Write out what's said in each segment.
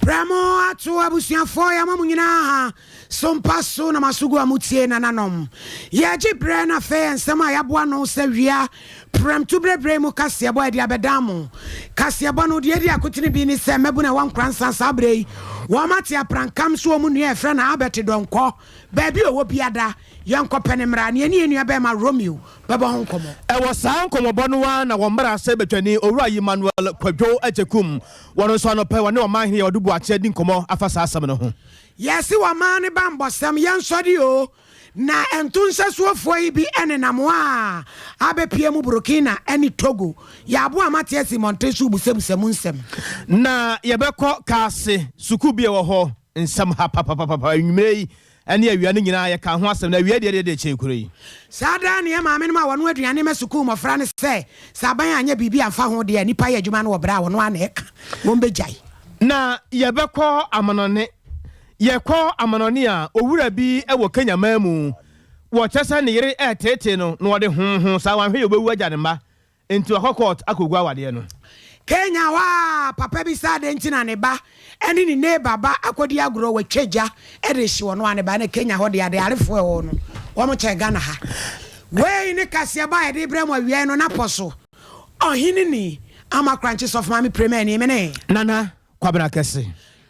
Prɛmo ato abusuafoɔ yɛama mo nyinaa ha so mpa so na maso gu a motie nananom. Yɛgye berɛ na afei nsɛm a yɛaboa no sɛ wia prɛmto berɛberɛ mu kaseɛbɔ a yɛde abɛdan mo. Kaseɛbɔ no deɛ ɛdi akotene bi ne sɛ mmabunu a ɛwɔ Nkoransa saa berɛ yi wɔn ate aprankam so wɔn nua a yɛfrɛ no Albert Donkor baabi a ɔwɔ biada yɛnkɔpɛ no mmra na yɛne yɛn nua bɛrima Romeo bɛbɔ ho nkɔmmɔ. Ɛwɔ saa nkɔmmɔbɔ no ara na wɔn mmarahyɛbadwani Owura Emmanuel Kwadwo Agyekum, wɔn nso anɔpa yi wɔne Ɔmanhene Yaw Adu Boakye adi nkɔmmɔ afa saa asɛm no ho. Yɛse wɔmaa ne banbɔsɛm yɛnsɔre o, na nto nhyɛsoɔfoɔ yi bi nenam hɔ a abɛpue mu Burkina ne Togo. Yɛaboa mate asi mmɔnten so rebusabusa mu nsɛm. Na yɛbɛkɔ Kaase sukuu bi a ɛwɔ hɔ nsɛm ha papapapapa anwummerɛ yi ne awia no nyinaa yɛkaa ho asɛm, na awia deɛ deɛ deɛ kyɛn kuro yi. Saa daa na yɛn maamenom a wɔnoa aduane ma sukuu mmɔfra no sɛ, sɛ aban anyɛ biribi amfa ho deɛ a, nnipa yɛ adwuma no wɔ berɛ a wɔn ara na ɛka, wɔbɛgyae. Na yɛbɛkɔ amanɔne. Yɛkɔ amanɔne a, owura bi wɔ Kenya man mu, wɔkyɛ sɛ ne yere reteetee no na ɔde hoo hoo saa, wanhwɛ yie ɔbɛwu agya ne mma. Enti wakɔ court akɔgu awadeɛ no. Kenya hɔ a papa bi sɛ adɛn nti na ne ba ne ne neighbor ba akɔdi agorɔ watwa gya de rehye ɔno ara ne ba na Kenya hɔ deɛ adearefoɔ ɛwɔ hɔ no wɔn kyɛn Ghana ha. Wei ne kaseɛbɔ a yɛde rebrɛ mo awia yi no na pɔ so ɔhene ni ama Korankye Sɔfo Maame Prema ani mene. Nana Kwabena Kɛse.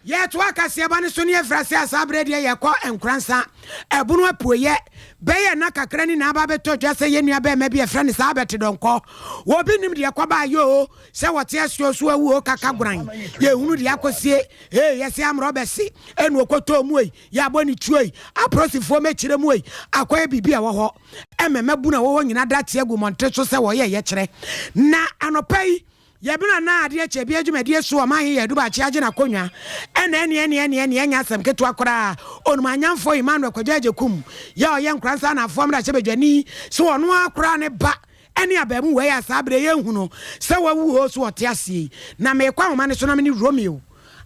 Yɛtoa kaseɛbɔ no so ne yɛfiri ase a saa berɛ deɛ yɛkɔ Nkoransa, Ɛbono apueɛ. Bɛyɛ nna kakra ni na aba abɛtɔ dwa sɛ yɛn nua barima bi a yɛfrɛ no saa Albert Donkor, obi nnim deɛ ɛkɔbaeɛ oo, sɛ ɔte ase oo, so wawu oo, kaka goran, yɛnhunu deɛ akɔsie, ee, yɛse amrɔbɛse ɛna ɔkɔtɔɔ mu ei, yɛabɔ ne tuo ei, apolisifoɔ mmɛkyerɛ mu ei, akɔyɛ biribi a ɛwɔ hɔ. Ɛma mmabunu a ɛwɔ hɔ nyinaa da te agu mmɔnten so sɛ wɔyɛ yɛkyerɛ. Na anɔpa yi, Yɛbena na adeɛ kyɛ bia dwumadie so ɔman he yɛ Adubaakye agye n'akonnwa ɛna ɛneɛ ɛneɛ ɛneɛ ɛneɛ ɛnyɛ asɛm ketewa koraa Onumanyamfoɔ Emmanuel Kwadwo Agyekum yɛ a ɔyɛ Nkoransa Anaafoɔ mmarahyɛbadwani sɛ ɔno ara koraa ne ba ɛne abaamuwa yi a saa berɛ yɛnhu no sɛ wawu oo so ɔte aseɛ yi na meekɔ ahoma no so na mene Romeo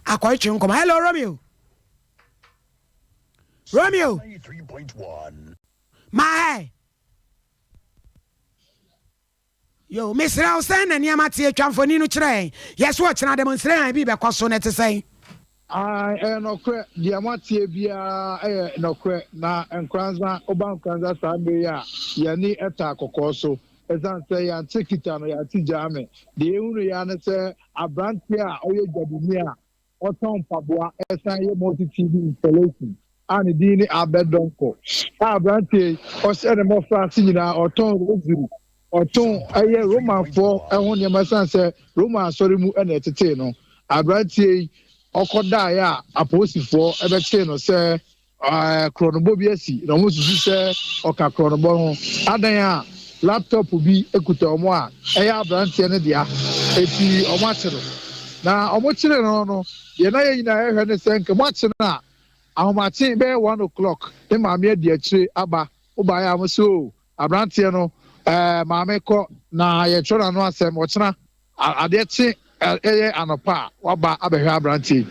akɔtwe nkɔmmɔ Hello Romeo Romeo Mahe Yo, mesrɛ wo, sɛn na nneɛma teɛ? Twa mfoni no kyerɛ yɛn. Yɛ so ɔkyena demonstration bi rebɛkɔ so, na ɛte sɛn? Aane, ɛyɛ nɔkorɛ, deɛ moateɛ biara yɛ nɔkorɛ, na Nkoranza, woba Nkoranza saa mmerɛ yi a, yɛn ani taa kɔkɔɔ so, ɛsiane sɛ yɛante kita no, yɛante gyaame. Deɛ yɛhunuiɛ ara ne sɛ aberanteɛ a ɔyɛ dwadini a ɔtɔn mpaboa san yɛ multi TV installation a ne din ne Albert Donkor. A aberanteɛ yi, ɔhyɛ ne mmɔfraase nyinaa ɔtɔn rosary, ɔtɔn ɛyɛ Romanfoɔ ho nneɛma ɛsiane sɛ Roma asɔre mu na ɛtetee no. Aberanteɛ yi, ɔkɔdaeɛ a apolisifoɔ bɛkyee no sɛ Korɔnobɔ bi asi na wɔsusu sɛ ɔka korɔnobɔ ho. Adan a laptop bi kuta wɔn a ɛyɛ aberanteɛ no dea, enti wɔakye no. Na wɔkyeree no no, deɛ na yɛn nyinaa yɛhwɛ ne sɛ nka wɔakye no a, ahomakye bɛyɛ one o'clock ne maame adi akyire aba. Wobaeɛ a wɔse oo aberanteɛ no ɛɛ maame kɔ na yɛtwerɛ n'ano asɛm ɔkyena. Adeɛ kye ɛyɛ anɔpa a, waba abɛhwɛ aberanteɛ yi.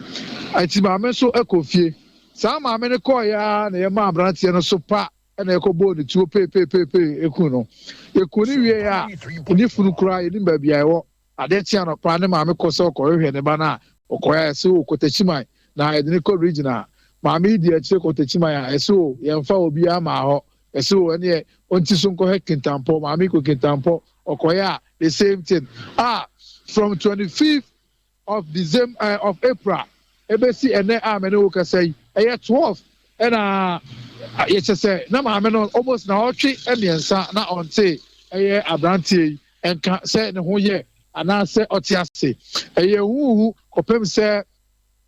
Enti maame nso kɔɔ fie. Saa maame no kɔeɛ ara na yɛmaa aberanteɛ no so pa na yɛkɔbɔɔ ne tuo peepeepeepee kuu no. Yɛkuu no wieeɛ a, ne funu koraa yɛnnim baabi a ɛwɔ. Adeɛ kye anɔpa ne maame kɔ sɛ ɔkɔhwehwɛ ne ba no a, ɔkɔeɛ a yɛse o Kɔtakyiman na yɛde no kɔ regional. Maame yi dii akyire kɔ Takyiman a, yɛse o yɛmfa obiara mmaa hɔ. Yɛse o ɛneɛ ɔnti so nkɔhwɛ Kintampɔ. Maame yi kɔ Kintampɔ, Ɔkɔeɛ a the same thing a from 25th of December eh, of April ɛbɛsi ɛnɛ a me ne wo kasa yi ɛyɛ 12 ɛna yɛkyɛ sɛ na maame no almost na ɔtwe mmiɛnsa na ɔnte ɛyɛ aberanteɛ yi nka sɛ ne ho yɛ anaasɛ ɔte ase ɛyɛ huhu kɔpem sɛ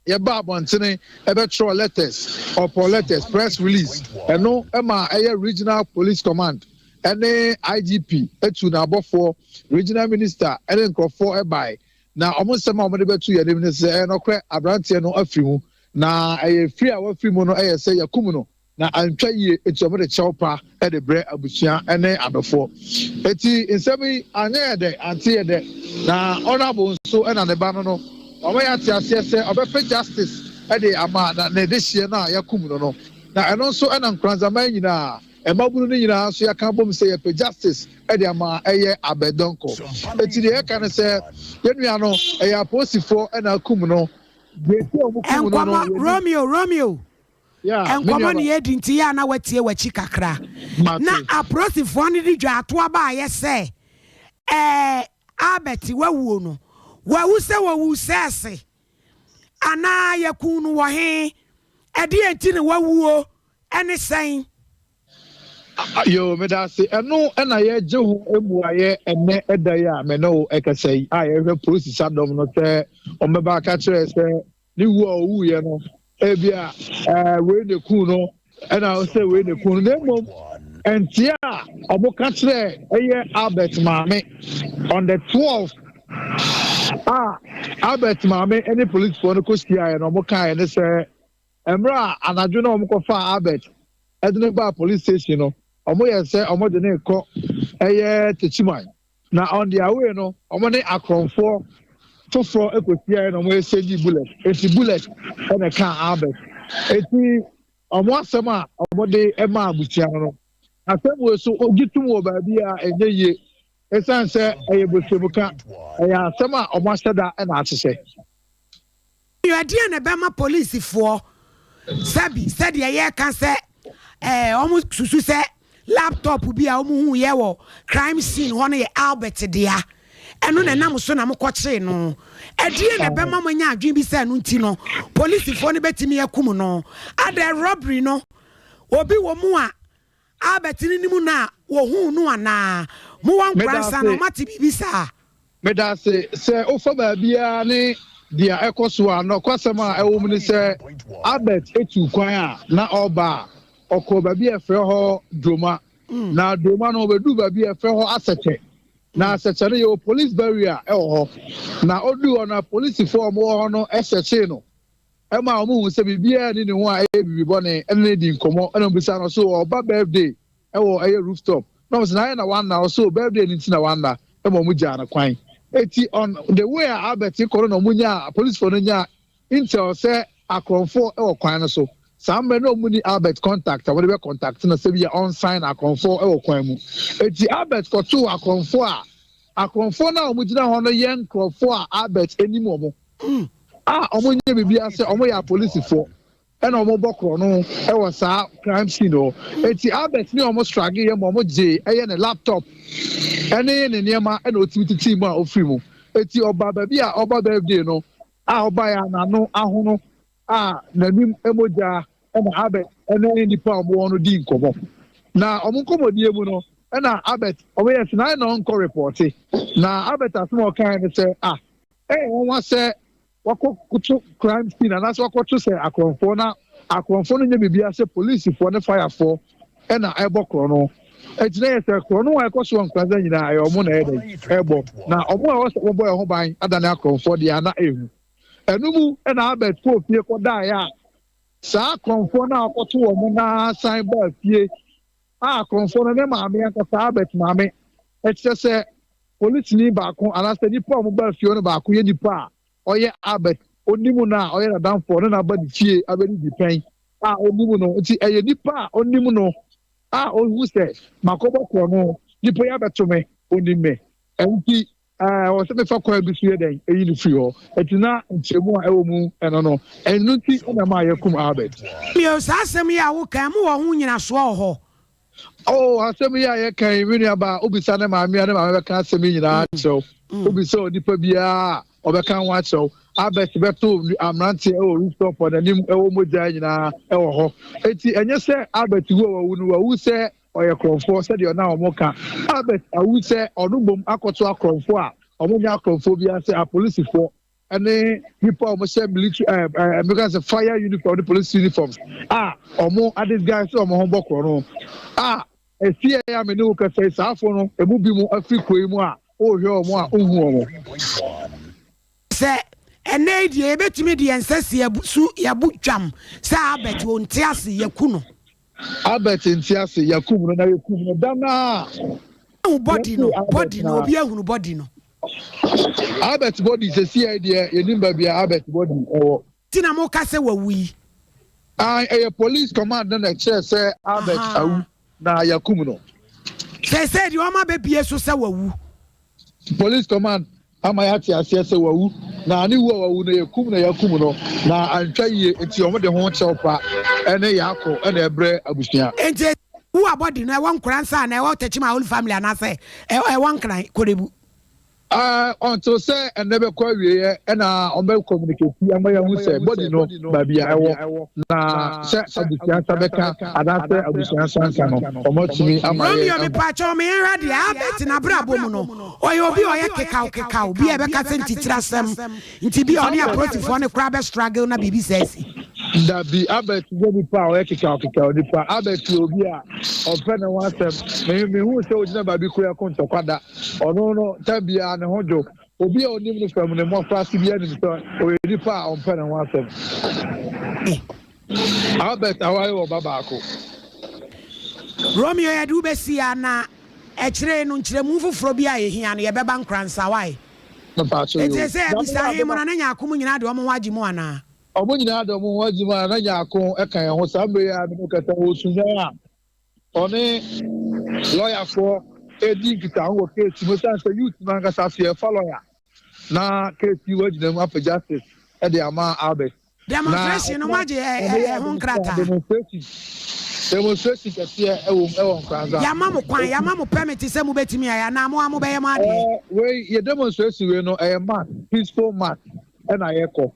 Yɛbaa abɔntene bɛtwerɛɛ letters upon letters, press release, ɛno ma ɛyɛ Regional Police Command ne IGP tuu n'abɔfoɔ, Regional Minister ne nkurɔfoɔ bae, na wɔn nsɛm a wɔde bɛtoo yɛn anim ne sɛ, ɛyɛ nokorɛ, aberanteɛ no afiri mu, na ɛyɛ firi a wafiri mu no yɛ sɛ yɛakum no. Na antwa yie, enti wɔde kyɛw pa de brɛ abusua ne adɔfoɔ. Enti nsɛm yi anyɛ yɛ dɛ, ante yɛ dɛ. Na Honourable nso na ne ba no no, wama yɛate aseɛ sɛ ɔbɛpɛ justice de ama na ne dehyeɛ no a yɛakum no no. Na ɛno nso na Nkoranzaman nyinaa, mmabunu no nyinaa nso yɛaka abom sɛ yɛpɛ justice de ama ɛyɛ Abed Donkor. Enti deɛ yɛka ne sɛ, yɛn nua no, ɛyɛ apolisifoɔ na akum no. Deɛ nti a wɔkum no no, Nkɔmmɔ, yɛnim. Romeo, Romeo, Yeah, me nkɔmmɔ nuaba. ne yɛdi nti yɛ a na watie w'akyi kakra. Mate. Na apolisifoɔ no de dwaatoa baayɛ sɛ, ɛɛ, Albert wawuo no, wawu sɛ wɔwu sɛɛse anaa yɛkuu no wɔ he? Ɛdeɛn nti na wawuo ɛne sɛn? Yoo, meda ase. Ɛno na yɛregye ho mmuaeɛ ɛnnɛ ɛda yi a me ne wo ɛkasa yi a yɛhwɛ polisi sadɔm no sɛ wɔbɛba aka kyerɛ sɛ ne wu a ɔwuiɛ no ebi a ɛɛ wei na eku no ɛna sɛ wei na eku no na mmom nteɛ a wɔka kyerɛ ɛyɛ Albert maame on the 12 a Albert maame ne polisifoɔ no kɔhyiaeɛ no wɔkaeɛ ne sɛ Mmerɛ a anadwo no a wɔkɔfaa Albert de no baa police station no, wɔyɛɛ sɛ wɔde no rekɔ ɛyɛ Techiman. Na on their way no, wɔne akorɔmfoɔ foforɔ kɔhyiaeɛ na wɔn exchangee bullet. Enti bullet na ɛkaa Albert. Enti wɔn asɛm a wɔde maa abusua no no, asɛm wei so wogye tom wɔ baabi a ɛnyɛ yie. Esiane sɛ ɛyɛ bosomka, ɛyɛ asɛm a wɔahyɛ da na ahyehyɛ. Ɛdeɛn na ɛbɛma polisifoɔ sɛbi sɛdeɛ yɛreka sɛ ɛɛ wɔn susu sɛ laptop bi a wɔn hu yɛ wɔ crime scene hɔ no yɛ Albert dea ɛno na ɛnam so na mokɔkyee no ɛdeɛn na ɛbɛma mo anya adwene bi sɛ ɛno nti no polisifoɔ no bɛtumi akum no adɛ robbery no obi wɔ mu a Albert no nim no a wɔhuu no anaa? Mowɔ nkoransa no moate biribi saa? Medase. Sɛ wofa baabiara ne deɛ ɛkɔ so a, nɔkwasɛm a ɛwɔ mu ne sɛ Albert tuu kwan a na ɔreba a, ɔkɔɔ baabi a yɛfrɛ hɔ Droma. Na Droma no, ɔbɛduu baabi a yɛfrɛ hɔ Asɛkyɛ. Na Asɛkyɛ no, yɛwɔ police barrier wɔ hɔ. Na ɔduu hɔ no, apolisifoɔ a wɔwɔ hɔ no sɛkyee no ma wɔhuu sɛ biribiara nni ne ho a ɛyɛ biribi bɔne, ɛne no dii nkɔmmɔ, ɛna wɔbisaa no, ɔse ɔreba birthday wɔ ɛyɛ roof top na ɔmo sɛ na ayɛ na wanna ɔsɛ o birthday no nti na wanna ɛma ɔmo gyaa no kwan eti on the way a Albert kɔ no na ɔmo nyaa apolisifoɔ no nyaa intel sɛ akorɔmfoɔ wɔ kwan no so saa mmerɛ na ɔmo ni Albert contact a wɔde bɛ contact no sɛ bi a ɔnsan na akorɔmfoɔ wɔ kwan mu eti Albert kɔtoo akorɔmfoɔ a akorɔmfoɔ no a ɔmo gyina hɔ no yɛ nkorɔfoɔ a Albert anim ɔmo a ɔmo nyɛ biribiara sɛ ɔmo yɛ apolisifoɔ. Ɛna ɔmo bɔ korɔno wɔ saa crime scene hɔ. Enti Albert ne ɔmo struggle yɛ ma ɔmo gyee ɛyɛ ne laptop ɛne ne nneɛma ɛna otumi tetee mu a ofiri mu. Enti ɔbaa baabi a ɔba birthday no a ɔbaeɛ a n'ano ahono a n'anim mogya ɛna Albert ɛne nnipa a ɔmo wɔ no dii nkɔmɔ. Na ɔmo nkɔmɔdie mu no ɛna Albert ɔmo yɛ sɛ na ayɛ na ɔnkɔ repɔte. Na Albert asɛm a ɔkaeɛ ne sɛ ah ɛyɛ nwanwa sɛ Wɔakɔto crime scene anaasɛ wɔakɔto sɛ akorɔmfoɔ na akorɔmfoɔ no nyɛ biribiara sɛ polisifoɔ ne firefoɔ na ɛbɔ korɔno. Enti na ɛyɛ sɛ korɔno a ɛkɔ so wɔ Nkoranza nyinaa ɛyɛ wɔn na ɛyɛ dɛn ɛbɔ. Na wɔn a ɛwɔ sɛ wɔbɔ yɛn ho ban adane akorɔmfoɔ deɛ a na ɛhu. Ɛno mu na Albert kɔɔ fie kɔdaeɛ a saa akorɔmfoɔ no a wɔkɔto wɔn no ara san baa fie a akorɔmfoɔ no ne maame ankasa Albert maame kyerɛ sɛ Polisini baako anaasɛ nnipa a wɔbaa fie hɔ no baako yɛ nipa a ɔyɛ Albert, onim no a ɔyɛ n'adamfo a ɔne no aba ne fie abɛdidi pɛn a onim no. Nti ɛyɛ nipa a onim no a ohu sɛ makɔbɔ korɔno, nipa yi abɛto me, onim me. Ɛnti ɛwɔ sɛ mefa kwan bi so yɛ dɛn eyi no firi hɔ. Ɛnti na nkyerɛmu a ɛwɔ mu ɛno no. Ɛno nti na ɛmaa yɛkum Albert. Bio, saa asɛm yi a woka yi, mowɔ ho nnyinasoɔ wɔ hɔ? Oh, asɛm yi a yɛka yi, me nuabaa, wobisa ne maame a, ne maame bɛka asɛm yi nyinaa akyerɛ wo. Wobisa onipa biara a, ɔbɛka ho akyerɛ wo. Albert bɛto mmeranteɛ wɔ rooftop hɔ, n'anim wɔ mogya nyinaa wɔ hɔ. Enti ɛnyɛ sɛ Albert wu a wawu no, wawu sɛ ɔyɛ korɔmfoɔ sɛdeɛ na wɔka. Albert awu sɛ ɔno mmom akɔto akorɔmfoɔ a wɔnyɛ akorɔmfoɔ biara sɛ apolisifoɔ. ne nipa a wɔhyɛ military ɛɛ ɛɛ meka sɛ fire uniform ne police uniforms a wɔn adisguise wɔn ho bɔ korɔ no a efi yɛ a me ne wo kasa yi saafo no emu bi mu afiri kuro yi mu a wɔrehwɛ wɔn a nhu wɔn. Sɛ ɛnɛ yi deɛ yɛbɛtumi de yɛn nsa si yɛn so yɛbo dwam sɛ Albert ɔnte ase yɛku no. Albert nte ase yɛkum no na yɛkum no da no a. Ahu body no body no obi ahunu body no. Albert body sɛsiɛ deɛ yɛnim baabi a Albert body ɛwɔ. Ti na mo ka sɛ wawu yi. Ae ɛyɛ police command no na ɛkyerɛ sɛ Albert awu na yɛakum no. Sɛsɛɛ deɛ wɔn abɛbie so sɛ wawu. Police command ama yɛate aseɛ sɛ wawu. Na ne wu a wawu no, yɛkum na yɛakum no, na antwa yie, nti wɔde ho kyɛw pa ne yaako na ɛbrɛ abusua. Enti wu a body no ɛwɔ Nkoransa anaa ɛwɔ Techiman Holy Family anaasɛ ɛwɔ Nkran Korebu? Ah, until sɛ ɛnɛ bɛkɔ awieɛ ɛna wɔn bɛ communicate ama yɛahu sɛ body no baabi a ɛwɔ na sɛ abusua nsa bɛka anaasɛ abusua nsa nka no wɔn atumi ama yɛ. Romeo mepaakyɛw me nhwɛ deɛ Albert n'abrabɔ mu no ɔyɛ obi a ɔyɛ kekaw kekaw bi a ɛbɛka sɛ ntitire asɛm nti bi a ɔne apolisifoɔ no koraa bɛ struggle na biribi saa asi. Dabi, Albert nyɛ nipa a ɔyɛ kekaw kekaw nipa. Albert yɛ obi a ɔmpɛ ne ho asɛm. Me mehuu sɛ ogyina baabi koraa ko ntɔkwa da. Ɔno no, tam biara ne ho dwo. Obi a onim no fam ne mmɔfraase biara nim sɛ ɔyɛ nipa a ɔmpɛ ne ho asɛm. Albert aware wɔ ba baako. Romeo yɛde wo bɛsi ha na akyire no nkyerɛmu foforɔ bi a ɛhia no yɛbɛba Nkoransa wai? Mepaakyɛw Enti yoo. ɛsɛ Nyame yɛbisa yɛ he adom mo a. na na Nyarko mo nyinaa de wɔn ho agye mu anaa? Wɔn nyinaa de wɔn ho agye mu a na Nyarko ka yɛn ho. Saa mmerɛ yi a me ne wo kasa yi, wɔ Sunyani a ɔne lɔyafoɔ redi nkitaho wɔ case mu ɛsiane sɛ youth no ankasa so yɛfa lɔya na case yi wagyina mu apɛ justice de ama Albert. Na Demonstration no ɔkyena moagye ɛbɛyɛ ɛho nkrataa? demonstration demonstration kɛseɛ ɛwɔ mu ɛwɔ Nkoranza. Yɛama mo kwan, Eti yɛama mo permit sɛ mobɛtumi ayɛ anaa mo ara mobɛyɛ mo adeɛ? ɛɛ wei yɛ demonstration wei no ɛyɛ march peaceful march ɛna yɛkɔ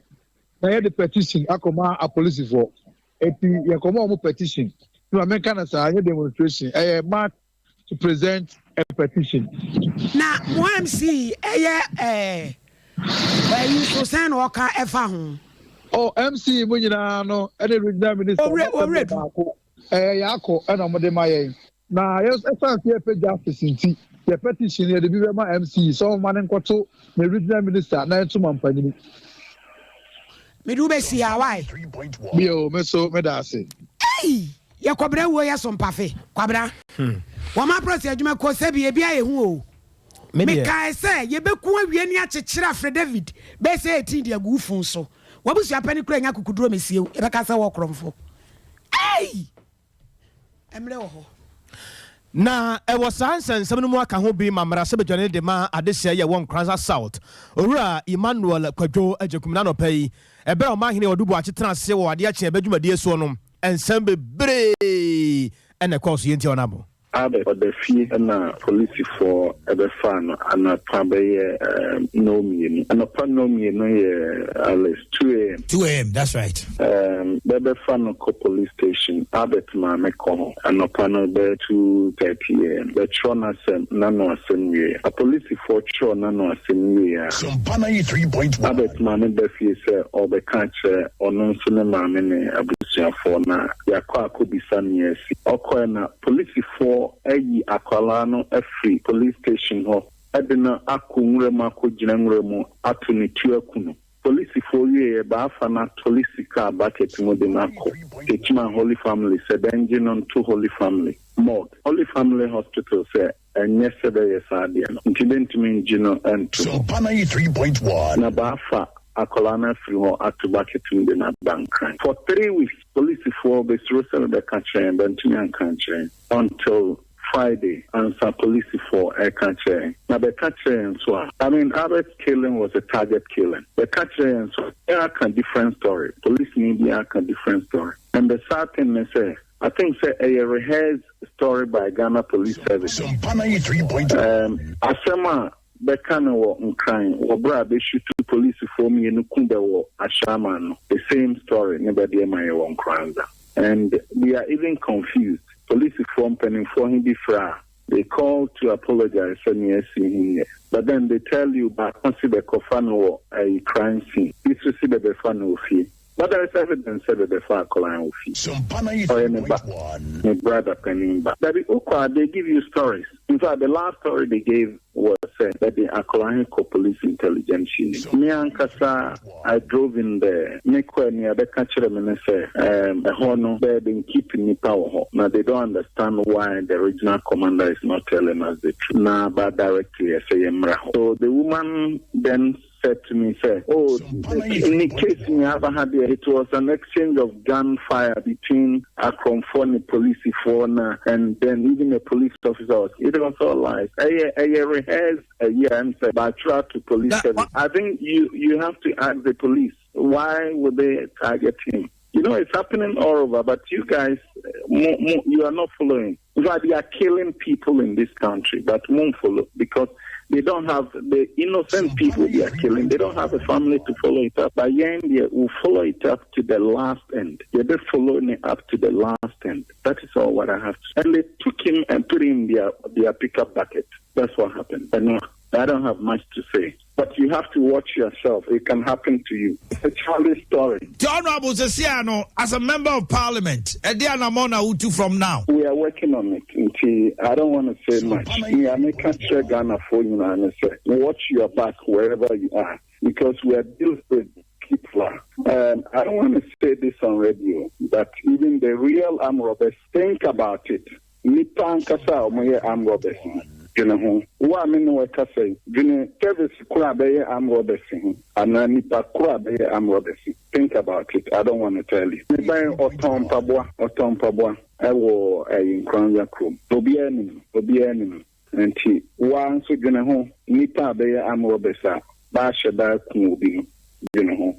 na yɛde petition akɔma apolisifoɔ. Eti yɛkɔma wɔn petition. Nti ma menka no saa, ɛnyɛ demonstration, ɛyɛ march to present a petition. Na mo MC ɛyɛ ɛɛ ɛyi nso sɛn na ɔka ɛfa ho? Oh, MC mu nyinaa no ɛne regional minister Owura wɔn asɛm owura yɛ du. baako. Ɛyɛ yɛakɔ ɛna wɔde ma yɛn. Na yɛn nso ɛsan sɛ yɛpɛ justice nti, yɛ petition no yɛde bi bɛma MC sɛ ɔmma no nkɔto ne regional minister na ɛnto mampanyini. Mede wo bɛsi ha why? Bio, me nso meda ase. Ei! Yɛ kɔbena wuo yɛ so mpafe, Kwabena. Wɔn aprɔse adwuma kuo sɛbi ebi ayɛ hu o. Me deɛ. Mekae sɛ yɛbɛku awie ne akyekyere afrɛ David bɛyɛ sɛ 18 de agu wo fon so. W'abusua panin koraa nnya akukuduro mmesie wo, yɛbɛka sɛ wɔ korɔmfo. Ei! Mmerɛ wɔ hɔ. Na ɛwɔ saa nsɛnsɛm no mu aka ho bi ma mmarahyɛbadwani no de ma adehyeɛ yɛ wɔ Nkoranza South, Owura Emmanuel Kwadwo Agyekum na anɔpa yi ɛberɛ a Ɔmanhene Ɔdo Boakye tena ase wɔ adeɛ kyeɛ bɛ dwumadie soɔ no nsɛm bebree na ɛkɔɔ so yɛntie Ɔnabo. Albert ɔda fie na polisifoɔ bɛfaa no anɔpa bɛyɛ nnɔnmienu. Anɔpa nnɔnmienu yɛ at least 2am. 2am, that's right. Bɛbɛfa no kɔ police station. Albert maame kɔ hɔ anɔpa no bɛyɛ 2:30am. Bɛtwerɛ n'asɛm, n'ano asɛm wie. Apolisifoɔ twerɛ n'ano asɛm wie a, Albert maame ba fie sɛ ɔrebɛka akyerɛ ɔno nso ne maame ne abusuafoɔ na yɛakɔ akɔbisa nea asi. Ɔkɔɛ na polisifoɔ ayi akwadaa no afiri police station hɔ de no akɔ nwura mu akɔgyina nwura mu ato ne tuo aku no. Polisifoɔ wieɛ bɛafa no ato polisi car bucket mu de no akɔ Techiman Holy Family sɛ bɛngye no nto Holy Family morgue, Holy Family Hospital sɛ ɛnyɛ sɛ bɛyɛ saa adeɛ no nti bɛntumi ngye no nto hɔ. Na bɛafa akwadaa no afiri hɔ ato bucket mu de no aba Nkran. For 3 weeks polisifoɔ bɛsuro sɛ bɛbɛka kyerɛ yɛn, bɛntumi anka ankyerɛ yɛn until Friday ansa polisifoɔ ɛka kyerɛ yɛn. Na bɛka kyerɛ yɛn nso a, I mean, Albert's killing was a target killing. Bɛka kyerɛ yɛn nso a, aka different story. Policeni bi aka different story. And the sad thing ne sɛ, I think sɛ ɛyɛ rehearsed story by Ghana Police Service. Asɛm a bɛka no wɔ Nkran wɔ berɛ a bɛshutu polisifoɔ mmienu ku bɛ wɔ Ashaiman no, the same story ne bɛde ma yɛ wɔ Nkoranza. And we are even confused. Polisifoɔ mpanimfoɔ he bi frɛ a, they call to apologize sɛ nea asi he nyɛ. But then they tell you baako se bɛkɔfa no wɔ ayi crime scene, bi nso se bɛbɛfa no wɔ fie. But there is evidence sɛ bɛbɛfa akwadaa wɔ fie. Ɔyɛ ne ba, ne brother panin ba. Dabi wokɔ a, they give you stories. In fact, the last story they gave was sɛ bɛde akwadaa he kɔ police intelligence unit. Me ankasa, I drove in there. Me kɔɛ nea bɛka kyerɛ me ne sɛ ɛhɔ no bɛyɛ de keep nipa wɔ hɔ. Na they don't understand why the regional commander is not telling us the truth. Na ba directly ɛsɛ yɛmmra hɔ. So the woman then said to me sɛ, oh, ne case nea aba ha deɛ, it was an exchange of gunfire between akorɔmfoɔ ne polisifoɔ na and then even a police officer was, it was all lies. Ɛyɛ ɛyɛ rehearsed ɛyi a ɛm sɛ baatwerɛ ato police service. I think you you have to ask the police why would they target him? You know, it's happening all over, but you guys, mo, mo, you are not following. In fact, they are killing people in this country, but won't follow because they don't have the innocent people they are killing. They don't have a family to follow it up. But yeah, they will follow it up to the last end. They'll be following it up to the last end. That is all what I have to. And they took him and put him in their pickup bucket. That's what happened. But no, I don't have much to say. But you have to watch yourself. It can happen to you. It's a childish story. The Honorable Sesiano, as a member of parliament, ɛde anamɔ na wotu from now? We are working on it. Nti, I don't want to say much. Me, I make sure Ghanafoɔ nyinaa ne sɛ, watch your back wherever you are because we are dealing with people. I don't want to say this on radio, but even the real armed robbers, think about it. Nipa ankasa a wɔyɛ armed robbers no, dwene ho. Wo a me ne wo kasa yi, dwene service koro a bɛyɛ armed robbers ho anaa nipa koro a bɛyɛ armed robbers. Think about it. I don't want to tell you. Me ban ɔtɔn mpaboa, ɔtɔn mpaboa ɛwɔ ɛyi Nkoranza kurom. Obiara nim, obiara nim. Nti wa nso dwene ho, nipa a bɛyɛ armed robbers a baahyɛ daa kun obi no, dwene ho.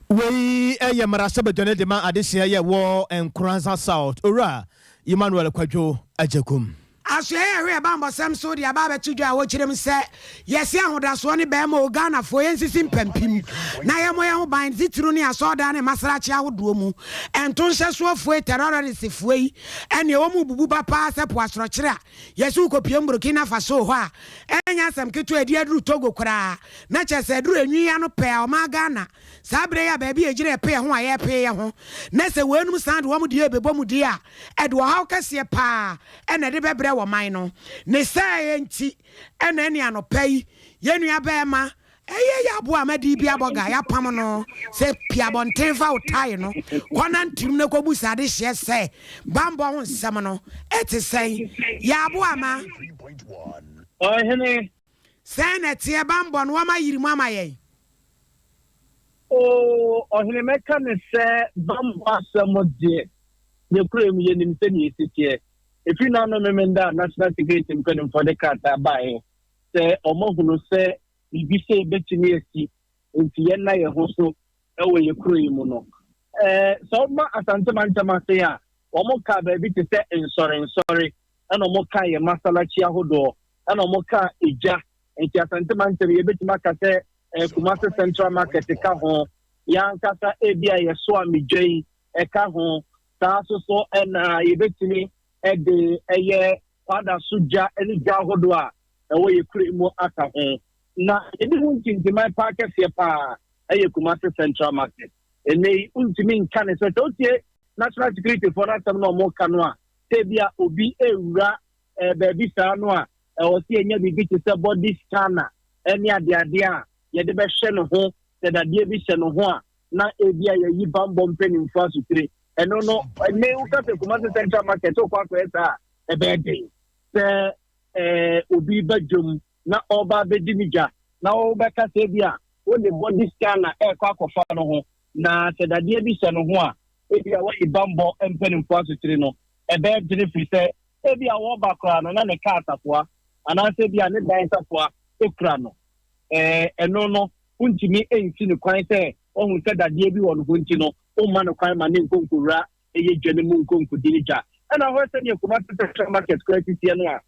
Wei ɛyɛ mmarahyɛbadwane de ma adesua yɛ wɔ Nkoranza South, Owura Emmanuel Kwadwo Agyakum. Asoɛ yɛ hwɛ ɛbammɔsɛm so de aba abɛto dwa a wɔkyerɛ mu sɛ yɛse ahodasoɔ ne bɛrima o Ghanafoɔ yɛnsisi mpampim na yɛmmɔ yɛn ho ban, titiri ne asɔɔdan ne masrakye ahodoɔ mu ɛnto nhyɛsoɔfoɔ yi, terroristfoɔ yi, ɛne ɛwɔ mu bubu ba paa sɛ po asorɔkyerɛ a yɛsɛ wokɔpiem Burkina Faso hɔ a, ɛnyɛ asɛm ketewa. Ɛdi aduru Togo koraa na kyerɛ sɛ aduru enwi ano pɛ a ɔma Ghana saa berɛ yi a baabi yɛgyina ɛpɛ ho a yɛpɛ yɛ ho na sɛ wɔanum san de wɔn deɛ ɛbɛbɔ mu deɛ a ɛde ɔhaw kɛseɛ paa ɛna ɛde bɛbrɛ wɔ man no ne sɛ ɛyɛ nti ɛna ɛne anɔpa yi yɛn nua bɛrima ɛyɛ yɛ aboa a madi bi abɔga yɛapam no sɛ pia abɔnten fa wo tae no kɔna ntirim no kɔbu sade hyeɛ sɛ bambɔ ho nsɛm no ɛte sɛn yɛ aboa ma. Ɔhene. Sɛn na ɛteɛ bambɔ no wɔma yiri mu ama yɛn? O ɔhene, mɛka ne sɛ bambɔ asɛm deɛ, yɛkura mu yɛnim sɛnea ɛsi teɛ. Ɛfiri no ano memenda national security mpanimfoɔ de krataa baeɛ sɛ ɔmahunu sɛ biribi sɛ bɛtumi asi nti yɛnna yɛn ho so ɛwɔ yɛ kuro yi mu no, sɛ ɔma Asantema ntam ase a, wɔn ka baabi te sɛ nsɔre ɛna wɔn ka yɛ masalakyi ahodoɔ ɛna wɔn ka egya. Nti Asantema ntam yɛbɛtumi aka sɛ Kumasi Central Market ka ho, yɛankasa ebi a yɛso amidwa yi ɛka ho saa nso so, ɛna yɛbɛtumi ɛde ɛyɛ kwada so gya ɛne gya ahodoɔ a ɛwɔ yɛ kuro mu aka ho. Na yɛde ho ntintiman paa kɛseɛ paa ɛyɛ Kumasi Central Market. Ɛnɛ yi ntumi nka ne sɛ sɛ wotie national security foɔ n'asɛm na ɔmo ka no a, sɛ bi a obi ewura baabi saa no a, ɛwɔ sɛ yɛnya biribi te sɛ body scanner ɛne adeade a yɛde bɛhyɛ ne ho sɛ dadeɛ bi hyɛ ne ho a, na ebi a yɛyi bambɔ mpanimfoɔ asotire. Ɛno no, ɛnɛ woka sɛ Kumasi Central Market wokɔ akɔyɛ saa a, ɛbɛyɛ den sɛ obi ba dwom na ɔba abɛdi ne dwa na wɔbɛka sɛ bi a wode body scanner ɛrekɔ akɔfa no ho na sɛ dadeɛ bi hyɛ no ho a, ebi a wɔyi bambɔ mpanimfoɔ asotire no, ɛbɛyɛ dene firi sɛ ebi a wɔba koraa no na ne kaa safoa anaasɛ bi a ne dan safoa ekura no. Ɛno no ntumi nsi ne kwan sɛ ɔhu sɛ dadeɛ bi wɔ ne ho nti no ɔmma no kwan ma ne nkonkowura ɛyɛ dwa no mu nkonkodi ne dwa. Ɛna hɔ sɛdeɛ Kumasi Central Market koraa sisiɛ no a,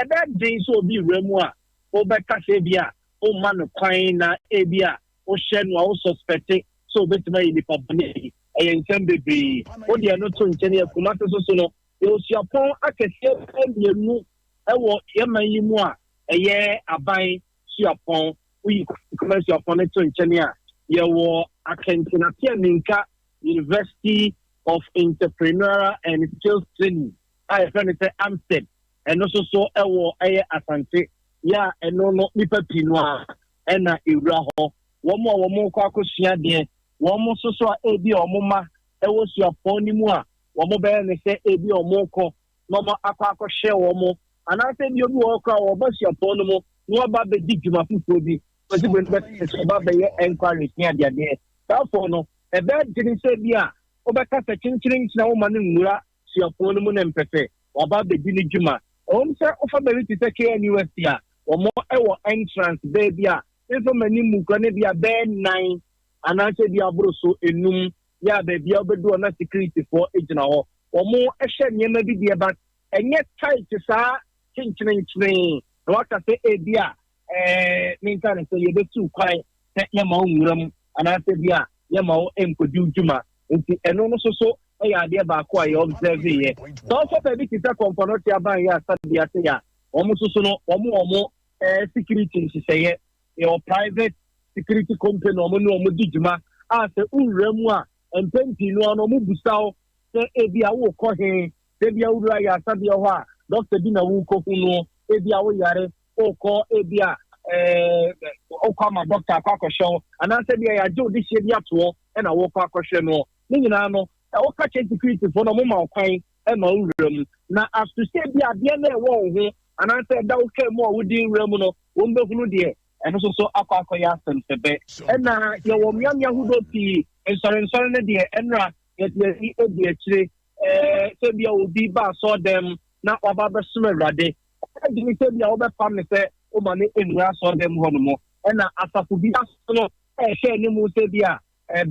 ɛbɛyɛ den sɛ obi wura mu a wobɛka sɛ bi a ɔmma no kwan na ebi a wohyɛ no a wosuspect sɛ obɛtumi ayɛ nipa bɔne yi. Ɛyɛ nsɛm bebree. Wode ɛno to nkyɛn yɛ Kumasi so so no, yɛwɔ suapɔn akɛseɛ mmienu ɛwɔ yɛman yi mu a ɛyɛ aban suapɔn. Woyi Kumasi suapɔn no to nkyɛn a, yɛwɔ Akenten Appiah-Menka University of Entrepreneurial and Skills Training a yɛfrɛ no sɛ AAMUSTED. Ɛno nso so ɛwɔ ɛyɛ Asante yɛ a, ɛno no nipa pii no a ɛna ewura hɔ, wɔn a wɔn kɔ akɔsua deɛ, wɔn nso so a ebi a wɔn ma ɛwɔ suapɔn no mu a wɔn bɛyɛ ne sɛ ebi a wɔn kɔ na wɔn akɔ akɔhyɛ wɔn, anaasɛ ebi obi wɔ hɔ koraa wɔba suapɔn no mu na wɔba abɛdi dwuma foforɔ bi. Kwasi Broni bɛte sɛ ɔba bɛyɛ enquiries ne adeadeɛ. Saa afɔɔ no, ɛbɛyɛ dene sɛ bi a wobɛka sɛ kyenkyerenkyen a woma no nwura suapɔn no mu no mpɛ sɛ waba abɛdi ne dwuma. Ɛwom sɛ wofa baabi te sɛ KNUST a, wɔn wɔ entrance baabi a memfa m'ani mmu koraa no bi a bɛyɛ nnan anaasɛ bi aboro so enum yɛ a baabi a wobɛdu hɔ na securityfoɔ gyina hɔ. Wɔn hwɛ nneɛma bi deɛ but ɛnyɛ tight saa kyenkyerenkyeren na waka sɛ ebi a ɛɛ menka no sɛ yɛbɛsiw kwan sɛ yɛma wo nwura mu anaasɛ bi a yɛma wo nkɔdi wo dwuma. Nti ɛno no soso yɛ adeɛ baako a yɛ observe yɛ. Sɛ wɔfa baabi te sɛ Kɔmfɔnɔte aban yɛ asabea ase a, wɔn nso so no wɔn wɔn ɛɛ security nhyehyɛeɛ. Yɛwɔ private security company wɔn ne wɔn di dwuma a sɛ wowura mu a mpɛn pii no ara no wɔn busa wo sɛ ebi a wokɔ he, sɛ ebi a wowura yɛ asabea hɔ a dɔkta bi na wokɔhu no, ebi a woyare wokɔ ebi a ɛɛ wokɔ ama dɔkta akɔ akɔhwɛ wo anaasɛ bi a yɛagye wo dehyeɛ bi atoɔ ɛna wokɔ akɔhwɛ no ne nyinaa no woka kyerɛ securityfoɔ na wɔma wo kwan ma wo wura mu na aso sɛ bi adeɛ no ɛwɔ wo ho anaasɛ ɛda wo kaa mu a wodi wura mu no wɔn bɛhunu deɛ ɛno nso so akɔ akɔyɛ asɛm sɛbɛ ɛna yɛwɔ mmeammea ahodoɔ pii nsɔrensɔre no deɛ ɛnora yɛde ani adi akyire ɛɛ sɛ bi a obi ba asɔɔdɛm na waba abɛsom awurade Ɛyɛ den sɛ ebia wobɛpam no sɛ woma no nwura asɔredan mu hɔnom. Ɛnna asafo bi aso no rehwɛ anim sɛ ebia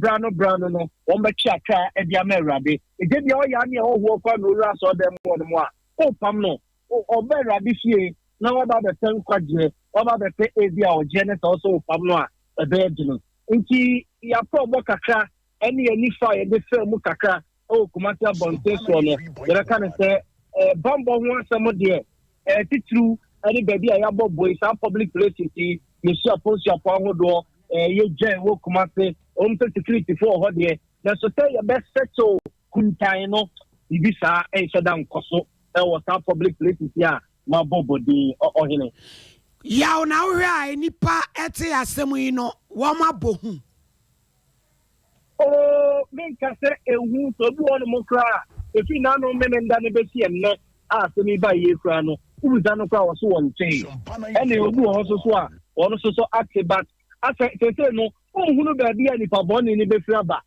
bere ano bere ano no wɔbɛtwe akra de ama Awurade. Enti ebia ɔyɛ a ne ɛhɔhoɔ koraa na owura asɔredan mu hɔnom a, wopam no. Ɔba Awurade fie na waba abɛpɛ nkwagyeɛ, waba abɛpɛ ebia ɔgyeɛ ne sɛ wo sɛ wopam no a, ɛbɛyɛ den. Enti yɛapɛ ɔbɔ kakra ne yɛn nifa a yɛde faa mu kakra wɔ Kumasi abɔnten soɔ no, yɛbɛka no sɛ bammɔ ho asɛm deɛ, titiriw ne baabi a yɛabɔ boe, saa public places yi, yɛ suapɔn suapɔn ahodoɔ, yɛgyae wɔ Kumasi, ɛwom sɛ security fo wɔ hɔ deɛ, nanso sɛ yɛbɛsɛtew kuntan no, biribi saa nhyɛ da nkɔ so wɔ saa public places yi a mabɔ bɔdin, ɔhene. Yaw na wohwɛ a nnipa te asɛm yi no wɔabɔ hu. Oo, menka sɛ ehu, sɛ obi wɔ hɔnom koraa a, efi n'ano Memenda no besi ɛnnɛ a asɛm yi bae yi koraa no, wobisa no koraa a, ɔse wɔntee. Ɛne obi wɔ hɔ nso so a, ɔno nso so ate, but asɛ seesei no, wonhunu baabi a nipa bɔne no befiri aba.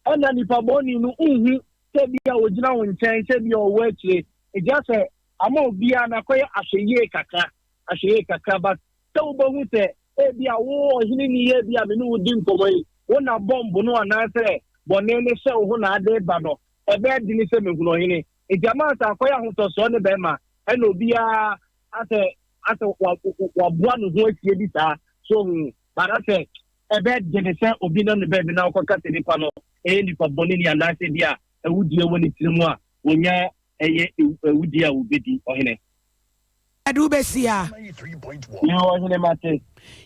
Ɛna nipa bɔne no, wonhu sɛ ebia ogyina wo nkyɛn, sɛ ebia ɔwɔ akyire. Enti asɛ ama obiara no akɔyɛ ahwɛyie kakra, ahwɛyie kakra, but sɛ wobɛhu sɛ ebia wo ɔhene ni ebia me ne wo di nkɔmmɔ yi, wo na bɔmb no anaasɛ bɔne no hyɛ wo ho na ade reba no, ɛbɛyɛ dene sɛ mehunu ɔhene. Enti ama sɛ akɔyɛ ahotɔsoɔ ne bɛrima, ɛna obiara asɛ asɛ waboa ne ho asie bi saa, so hu, but asɛ ɛbɛyɛ dene sɛ obi nam ne baabi na ɔkɔka sɛ nipa no ɛyɛ nipa bɔne ni anaasɛ bi a awudie wɔ ne tiri mu a wɔnya ɛyɛ awudie a wɔbɛdi ɔhene. Yɛde wo bɛsi ha. Yoo ɔhene mate.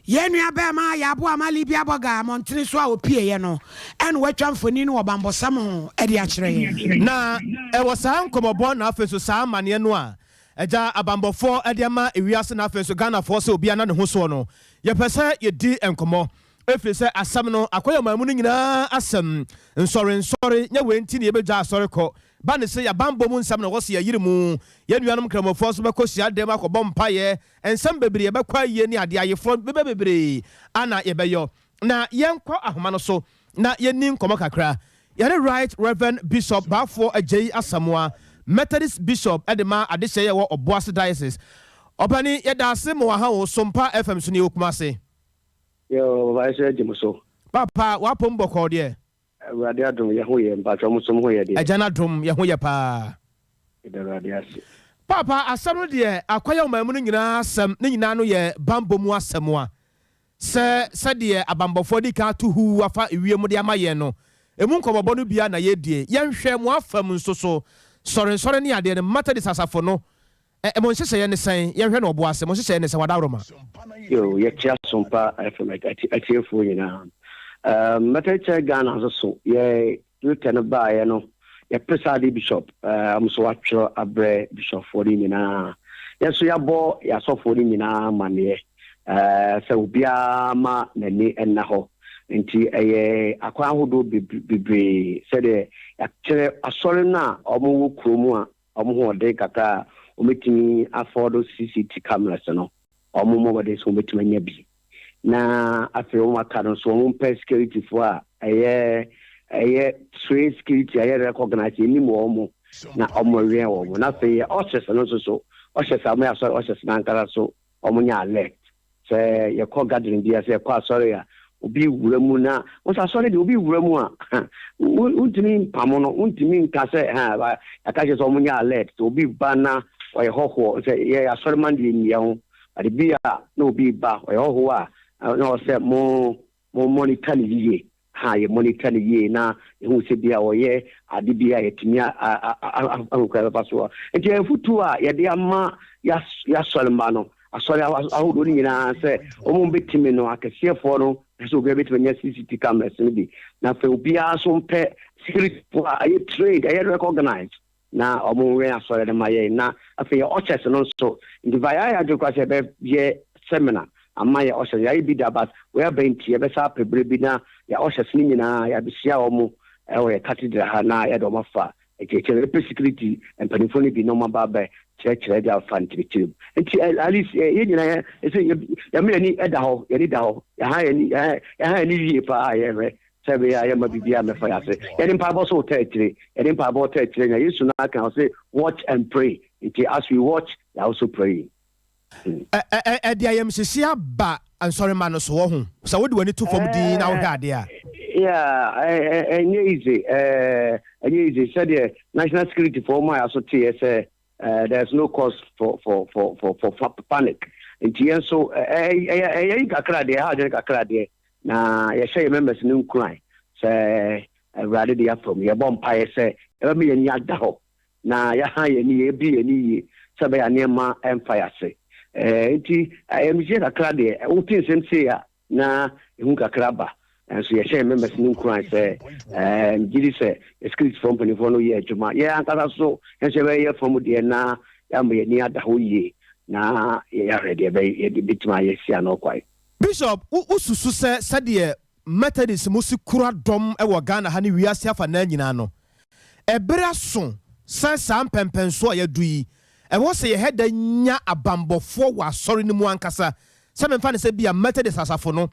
Yɛn nua bɛɛma Yaboa ama Libya bɔga mmɔntene so a ɔpieeɛ no ɛna watwa mfoni no wɔ banbɔsɛm ho de akyerɛ yɛn. Na ɛwɔ saa nkɔmɔbɔ na afei nso saa amaneɛ no a agya abanbɔfoɔ de ama ewiase na afei nso Ghanafoɔ sɛ obiara nna ne ho soɔ no, yɛpɛ sɛ yɛdi nkɔmɔ ɛfiri sɛ asɛm no akɔyɛ ɔman mu no nyinaa asɛm. Nsɔre nsɔre, nyɛ wei nti na yɛbɛgya asɔre kɔ. Ba ne sɛ yɛabanbɔ mu nsɛm na ɛwɔ sɛ yɛyere mu. Yɛn nuanom Nkramofoɔ nso bɛkɔ hyiadan mu akɔbɔ mpaeɛ. Nsɛm bebree, yɛbɛkɔ ayie ne adeɛ, ayeforɔ, bɛbɛ bebree ana yɛbɛyɔ. Na yɛnkɔ ahoma no so na yɛnni nkɔmmɔ kakra. Yɛne Right Rev. Bishop Baafoɔ Agyei Asamoah, Methodist Bishop de ma adehyeɛ yɛwɔ Ɔboase Diocese. Ɔpanin, yɛda ase ma waha wo Sompa FM so ne yɛwɔ Kumase. Yoo papa ɛsɛ gye mo so. Papa w'apom bɔkɔɔ deɛ. Awurade adom yɛ ho yɛ mpakyɛw mo nso mo ho yɛ deɛ. Agya no adom yɛ ho yɛ paa. Yɛda Awurade ase. Paapa asɛm no deɛ akɔyɛ ɔman mu no nyinaa asɛm ne nyinaa no yɛ banbɔ mu asɛm a sɛ sɛdeɛ abanbɔfoɔ adi kan ato huu afa ewiem de ama yɛn no emu nkɔmɔbɔ no biara na yɛredie yɛnhwɛ mo afa mu nso so sɔrensɔre ne adeɛ no Methodist asafo no Ɛ, mo nhyehyɛeɛ ne sɛn? Yɛnhwɛ no ɔbo ase. Mo nhyehyɛeɛ ne sɛn? W'adaworoma. Yo, yɛkyea Sompa FM atiefoɔ nyinaa. Um, Methodist Ghana nso so, yɛ letter no baeɛ no, yɛ preside bishop, wɔn nso watwerɛ abrɛ bishopfoɔ no nyinaa. Yɛn nso yɛabɔ yɛn asɔfoɔ no nyinaa amaneɛ uh, sɛ obiara ma n'ani nna hɔ. Nti ɛyɛ akwan ahodoɔ bebree sɛdeɛ yɛakyerɛ asɔre no a wɔwɔ kurom a wɔn ho ɔden kakra a wɔbɛtumi afɔɔdo CCT cameras no, wɔn mmɔ mmɔden sɛ wɔbɛtumi anya bi. Na afei wɔn aka no nso wɔn mpɛ security foɔ a ɛyɛ ɛyɛ train security a ɛyɛ recognize yɛnim wɔn mo na wɔn wɛn wɔn mo. Na afei yɛ ushers no nso so, ushers a wɔyɛ asɔre ushers no ankasa so wɔn nyɛ alert sɛ yɛkɔ gathering bi a, sɛ yɛkɔ asɔre a, obi wura mu na wɔn sɛ asɔre deɛ obi wura mu a, wontumi mpamo no, wontumi nka sɛ ha yɛaka kyerɛ sɛ wɔn nyɛ alert sɛ obi ba na ɔyɛ hɔhoɔ, sɛ yɛ asɔre man deɛ nnua ho ade bi a na obi ba ɔyɛ hɔhoɔ a, na ɔsɛ mo monitor ne yie ha, yɛ monitor ne yie na ehu sɛ bi a ɔyɛ ade bi a yɛtumi ahokura bɛfa so a. Nti afutuo a yɛde ama yɛasɔre mma no, asɔre ahodoɔ no nyinaa, sɛ wɔn bɛtumi no akɛseɛfoɔ no sɛ obiara bɛtumi anya CCTV cameras no bi, na afei obiara nso mpɛ security foɔ a ɛyɛ trained, ɛyɛ recognized, na wɔn nwɛn asɔre no ma yɛn. Na afei yɛ ushers no nso, nti va yɛayɛ adwene koraa sɛ yɛbɛyɛ seminar ama yɛ ushers. Yɛayɛ bi da, but wɔyɛ nti yɛbɛsa apɛ berɛ bi na yɛ ushers no nyinaa yɛabɛhyia wɔn ɛwɔ yɛ cathedral ha na yɛde wɔn afa akyirikyiri, yɛpɛ security mpanimfoɔ no bi na wɔn aba abɛ kyerɛkyerɛ de afa nkyerɛkyerɛ mu. Nti at least yɛn nyinaa yɛ sɛ yɛma yɛni ɛda hɔ, yɛni da hɔ, yɛha yɛni, yɛha yɛni yie paa a yɛhwɛ sɛ ɛbɛyɛ a yɛma biribiara mɛfa yɛ ase. Yɛde mpaebɔ so ta akyire, yɛde mpaebɔ ta akyire na Yesu no aka ɔsɛ "Watch and pray." Nti as we watch, we are also praying. Ɛde ayamhyehye aba nsɔrema no so wɔ ho sɛ wode w'ani to fam din na wohwɛ adeɛ a? Yeah, ɛnyɛ easy, ɛnyɛ easy. Sɛdeɛ national security foɔ mu a yɛaso teɛ sɛ there's no cause for panic, nti yɛn nso ɛyɛ ɛyɛ yi kakra deɛ, ɛha adwene kakra deɛ, na yɛhyɛ yɛn members no nkuran sɛ Awurade de afa mu, yɛbɔ mpaeɛ sɛ yɛbɛma yɛn ani ada hɔ na yɛha yɛn ani, yɛbi yɛn ani yie sɛ ɛbɛyɛ nneɛma ɛmfa yɛ ase. Nti ayamhyehye kakra deɛ, wote nsɛm sei a na ehu kakra ba, nso yɛhyɛ yɛn members no nkuran sɛ megye di sɛ security foɔ mpanimfoɔ no yɛ adwuma. Yɛn ankasa so yɛn nso yɛbɛyɛ fam deɛ na yɛama yɛn ani ada hɔ yie na yɛahwɛ deɛ yɛde bɛtumi ayɛ si ano kwan. Bishop, wosusu sɛ sɛdeɛ Methodist mu si kura dɔm wɔ Ghana ha ne wiase afa naa nyinaa no, ɛberɛ aso sɛ saa mpɛmpɛnsoɔ a yɛadu yi, ɛwɔ sɛ yɛhɛ da nya abambɔfoɔ wɔ asɔre no mu ankasa, sɛ memfa ne sɛ bia Methodist asafo no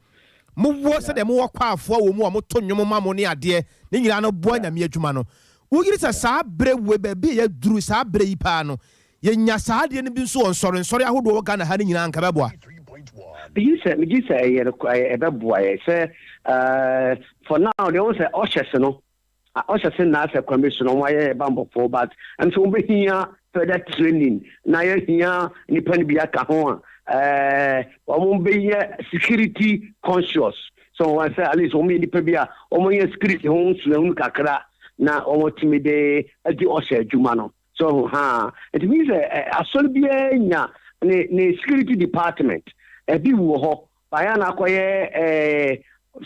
mowɔ sɛdeɛ mowɔ kwaafoɔ wɔ mu a moto nnwom ma mo ne adeɛ ne nyinaa no boa Nyame adwuma no, woyere sɛ saa berɛ wei, baabi a yɛaduru saa berɛ yi paa no, yɛnya saa adeɛ no bi nso wɔ nsɔrensɔre ahodoɔ wɔ Ghana ha no nyinaa, nka bɛboa? Megye sɛ ɛyɛ no ɛbɛboa yɛ sɛ for now deɛ, wɔn sɛ ushers no, ushers na asɛ kwan bi so no wɔn ayɛ bambɔfoɔ, but ɛm sɛ wɔbɛhia further training na yɛhia nipa no bi aka ho a wɔn bɛyɛ security conscious, so wɔn sɛ at least wɔn yɛ nipa bi a wɔn yɛ security ho suahunu kakra na wɔn tumi de adi usher adwuma no so ha. Nti mi sɛ asɔre biara nya ne security department, ɛbi wɔ hɔ bayɛ na akɔyɛ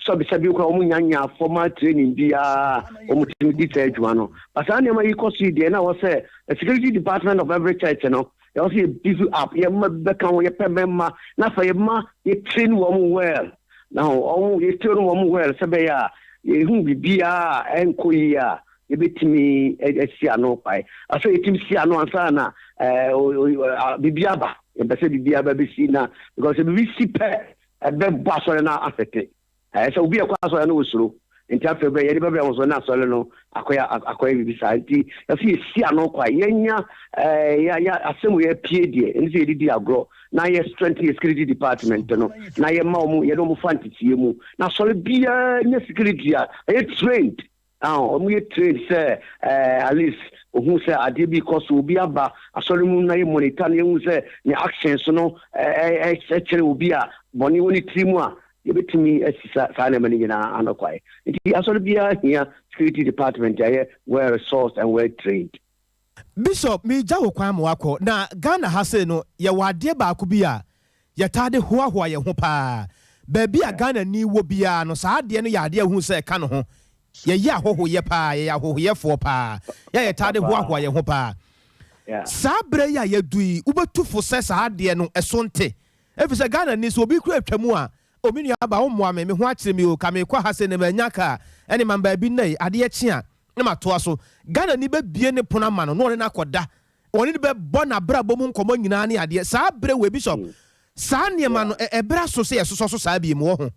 sɔbisɛbi kora wɔn nya formal training biara wɔn tumi di saa adwuma no. But saa nneɛma yi kɔ so yi deɛ, na wɔ sɛ the security department of every church no, yɛwɔ sɛ yɛ beef up, yɛ mma bɛka ho, yɛpɛ mmarima na afei yɛ ma yɛ train wɔn well, na wɔn yɛ train wɔn well sɛ bɛyɛ a yɛhu biribiara a ɛnkɔ yie a, yɛbɛtumi asi ano kwan. Afei yɛtumi si ano ansa na biribi aba. Yɛmpɛ sɛ biribi aba bɛsi na because biribi si pɛ, ɛbɛbɔ asɔre no ahwete. Ɛyɛ sɛ obi ɛkɔ asɔre no wɔ nti afei bɛ yɛde bɛbrɛ ho so na asɔre no akɔyɛ biribi saa. Nti yɛsɛ yɛsi ano kwan, yɛnya ɛɛ yɛ asɛm yɛ pie deɛ ɛne sɛ yɛdidi agorɔ na yɛ strengthen yɛ security department no na yɛma wɔn, yɛde wɔn fa nteteɛ mu na asɔre biara nyɛ security a ɛyɛ trained, wɔn yɛ trained sɛ at least ohun sɛ adeɛ bi kɔ so, obi aba asɔre mu na yɛ monitor na yɛhu sɛ ne actions no ɛɛ ɛkyerɛ obi a bɔnne wɔ ne tiri mu a, yɛbɛtumi asi saa nneɛma no nyinaa ano kwae. Nti asɔre biara hia security department a ɛyɛ well resourced and well trained. Bishop, megya wo kwan ma wakɔ na Ghana ha sei no, yɛwɔ adeɛ baako bi a yɛtaa de hoahoa yɛn ho paa. Baabi a Ghana ni wɔ biara no, saa adeɛ no yɛ adeɛ a ɛhu sɛ ɛka no ho. Yɛyɛ ahɔhoyɛ paa, yɛyɛ ahɔhoyɛfoɔ paa, yɛ yɛtaa de hoahoa yɛn ho paa. Saa berɛ yi a yɛdu yi, wobɛtu fo sɛ saa adeɛ no ɛso nte, ɛfiri sɛ Ghana ni sɛ obi kura atwa mu a, omi nua aba wo mmoa me, me ho akyerɛ mi o, ka mekɔ ha sɛ ne manya kaa ɛne mam baabi nna yi, adeɛ kye a na matoa so. Ghana ni bɛbie ne pono ama no na ɔne no akɔda, ɔne no bɛbɔ n'abrabɔ mu nkɔmmɔ nyinaa ne adeɛ. Saa berɛ wei, Bishop. Saa nneɛma no, ɛberɛ aso sɛ yɛsosɔ so saa bio wɔ ho?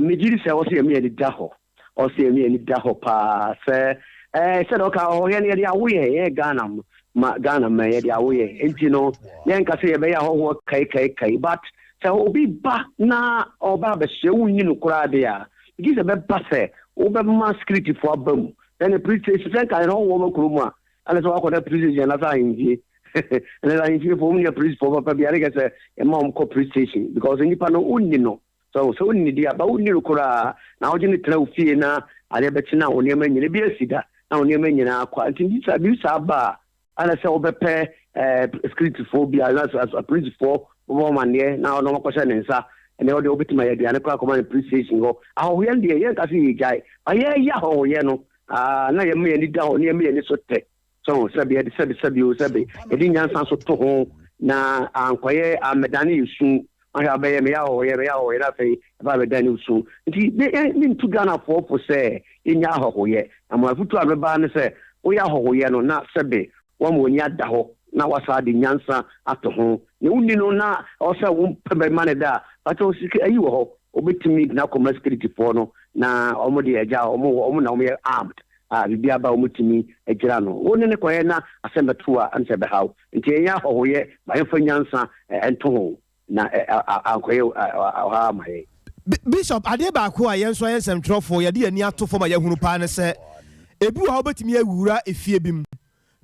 Megye di sɛ ɛwɔ sɛ yɛma yɛn ani da hɔ. Ɔwɔ sɛ yɛma yɛn ani da hɔ paa sɛ ɛɛ sɛdeɛ ɔka ahɔhoyɛ no yɛde awo yɛn, yɛn Ghana ma Ghana man yɛde awo yɛn. Nti no yɛnka sɛ yɛbɛyɛ ahɔhoɔ kai kai kai but sɛ obi ba na ɔba abɛsoɛ wonni no koraa deɛ a, megye di sɛ ɛbɛba sɛ wobɛma securityfoɔ aba mu. Ɛne police station sɛ nka yɛn ahɔhoɔ ba kurom a ɛne sɛ wakɔda police station anaasɛ ahemfie. Ɛnɛ sɛ ahemfiefoɔ wɔn nyɛ policefoɔ papa bi ade kɛ sɛ yɛma wɔn kɔ police station because nipa no wonni no. So sɛ wonni deɛ aba wonni no koraa na wogye no tena wo fie na adeɛ bɛkye na wo nneɛma nyina ebi asi da na wo nneɛma nyinaa kɔ nti bi saa biribi saa ba a ana sɛ wobɛpɛ ɛɛ securityfoɔ bi a na apolisifoɔ bɛbɔ wɔn amanneɛ na ɔno akɔhyɛ ne nsa ɛnɛ ɔde wobɛtumi ayɛ aduane koraa akɔma no police station hɔ. Ahɔhoyɛ no deɛ yɛnka sɛ yɛgyae ba yɛyɛ ahɔhoyɛ no aa na yɛma yɛn ani da hɔ na yɛma yɛn ani so tɛ. So sɛbe yɛde sɛbe sɛbe o sɛbe yɛde nyansa nso to ho na ankɔyɛ ammɛdane yɛ su. Ahwɛ abɛyɛ meyɛ ahɔhoyɛ meyɛ ahɔhoyɛ na afei ɛba abɛdane wo su. Nti me mentu Ghanafoɔ fo sɛ yɛnya ahɔhoyɛ. Na mo afotuo a mɛba ne sɛ woyɛ ahɔhoyɛ no na sɛbe woama w'ani ada hɔ na woasan de nyansa ato ho. Nea wonni no na ɛwɔ sɛ wompɛ bɛma no da a, pakyɛw sika ayi wɔ hɔ wobɛtumi de no akɔma securityfoɔ no na wɔn deɛ agya wɔn wɔ wɔn na wɔyɛ armed. a biribi aba a wɔtumi gyina ano. Wo ne no kɔyɛ na asɛm bɛto wo a, ɛne sɛ ɛbɛha wo. Nti ɛnyɛ ahɔhoyɛ, ma yɛmfa nyansa nto ho na ankɔyɛ ɔhaw ama yɛn. Bishop, adeɛ baako a yɛn nso ayɛ nsɛmtwerɛfoɔ yɛde yɛn ani ato fam a yɛahunu paa ne sɛ, ebi wɔ hɔ a wobɛtumi awura efie bi mu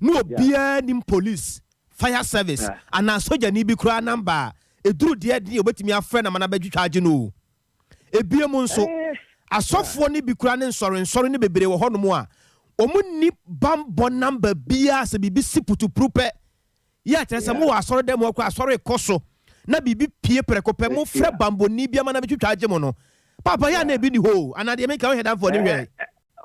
na obiara nnim police, fire service anaa sogyani bi koraa number a ɛduru deɛ den a obɛtumi afrɛ no ama no abɛtwitwa agye no o. Ebiem nso, asɔfoɔ no bi koraa ne nsɔrensɔre no bebree wɔ hɔnom a, wɔnni bammɔ namba biara sɛ biribi si putupru pɛ. Yɛ a kyerɛ sɛ mowɔ asɔredan mu hɔ koraa, asɔre rekɔ so na biribi pue prɛko pɛ, mofrɛ bammɔni bi ama no abɛtwitwa agye mo no. Paapa, yɛ a na ebi nni hɔ o, anaa deɛ meka wohwɛ danfoɔ no hwɛ.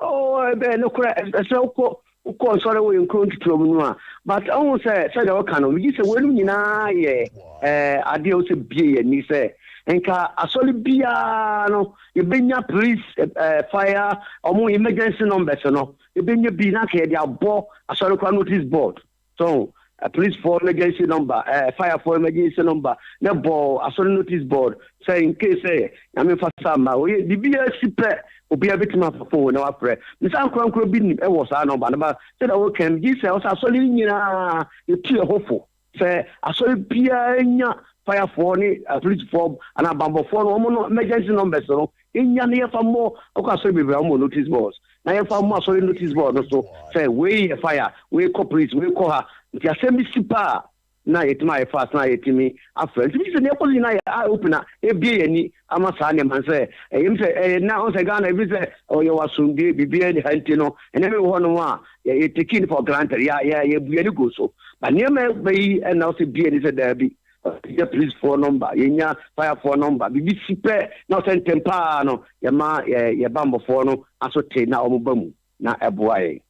Oh, ɛbɛyɛ nokorɛ, ɛsɛ wokɔ Wokɔ nsɔre wɔ yɛn nkuro nketewa mu no a, but ɔhu sɛ sɛdeɛ wɔka no, megye sɛ weinom nyinaa yɛ eh, adeɛ a wosɛ bie yɛn ani sɛ nka asɔre biara no yɛbɛnya police eh, fire ɔmo emergency numbers no yɛbɛnya bi na nka yɛde abɔ asɔre koraa notice board. So police foɔ emergency number, eh, fire foɔ emergency number ne bɔ asɔre notice board sɛ in case sɛ nyame nfa sa mma oye biribiara si pɛ obiara bɛtumi afa phone na wafrɛ mesa nkorankora bi nim ɛwɔ saa nɔmba no ba sɛdeɛ woka m gye sɛ ɔsɛ asɔre no nyinaa yɛtu yɛ ho fo sɛ asɔre biara nya firefoɔ ne apolisifoɔ anaa abanbɔfoɔ no wɔn no emergency numbers no Yɛnya na yɛfa mmɔ ɔkɔ asɔre bebree a wɔwɔ notice boards na yɛfa mmɔ asɔre notice board no so sɛ wei yɛ fire, wei kɔ police, wei kɔ ha. Nti asɛm bi si pɛ a na yɛtumi ayɛ fast na yɛtumi afrɛ. Nti megye sɛ nea ɛkɔ so nyinaa yɛ eye opener, ebue yɛn ani ama saa nneɛma no sɛ ɛyɛ sɛ ɛyɛ na ɔn sɛ Ghana ebi sɛ ɔyɛ wɔ asomdue biribiara ni ha nti no nneɛma bi wɔ hɔnom a yɛ yɛ taking for granted yɛ yɛ yɛbu yɛn ani gu so. But nneɛma ɛba yi ɛna ɔsɛ bue ani sɛ daabi. Yɛnya polisfoɔ nɔmba, yɛnya firefoɔ nɔmba, biribi si pɛ na ɔsɛ ntɛm paa no yɛma yɛn bammɔfoɔ no aso te na wɔba mu na ɛboa yɛn.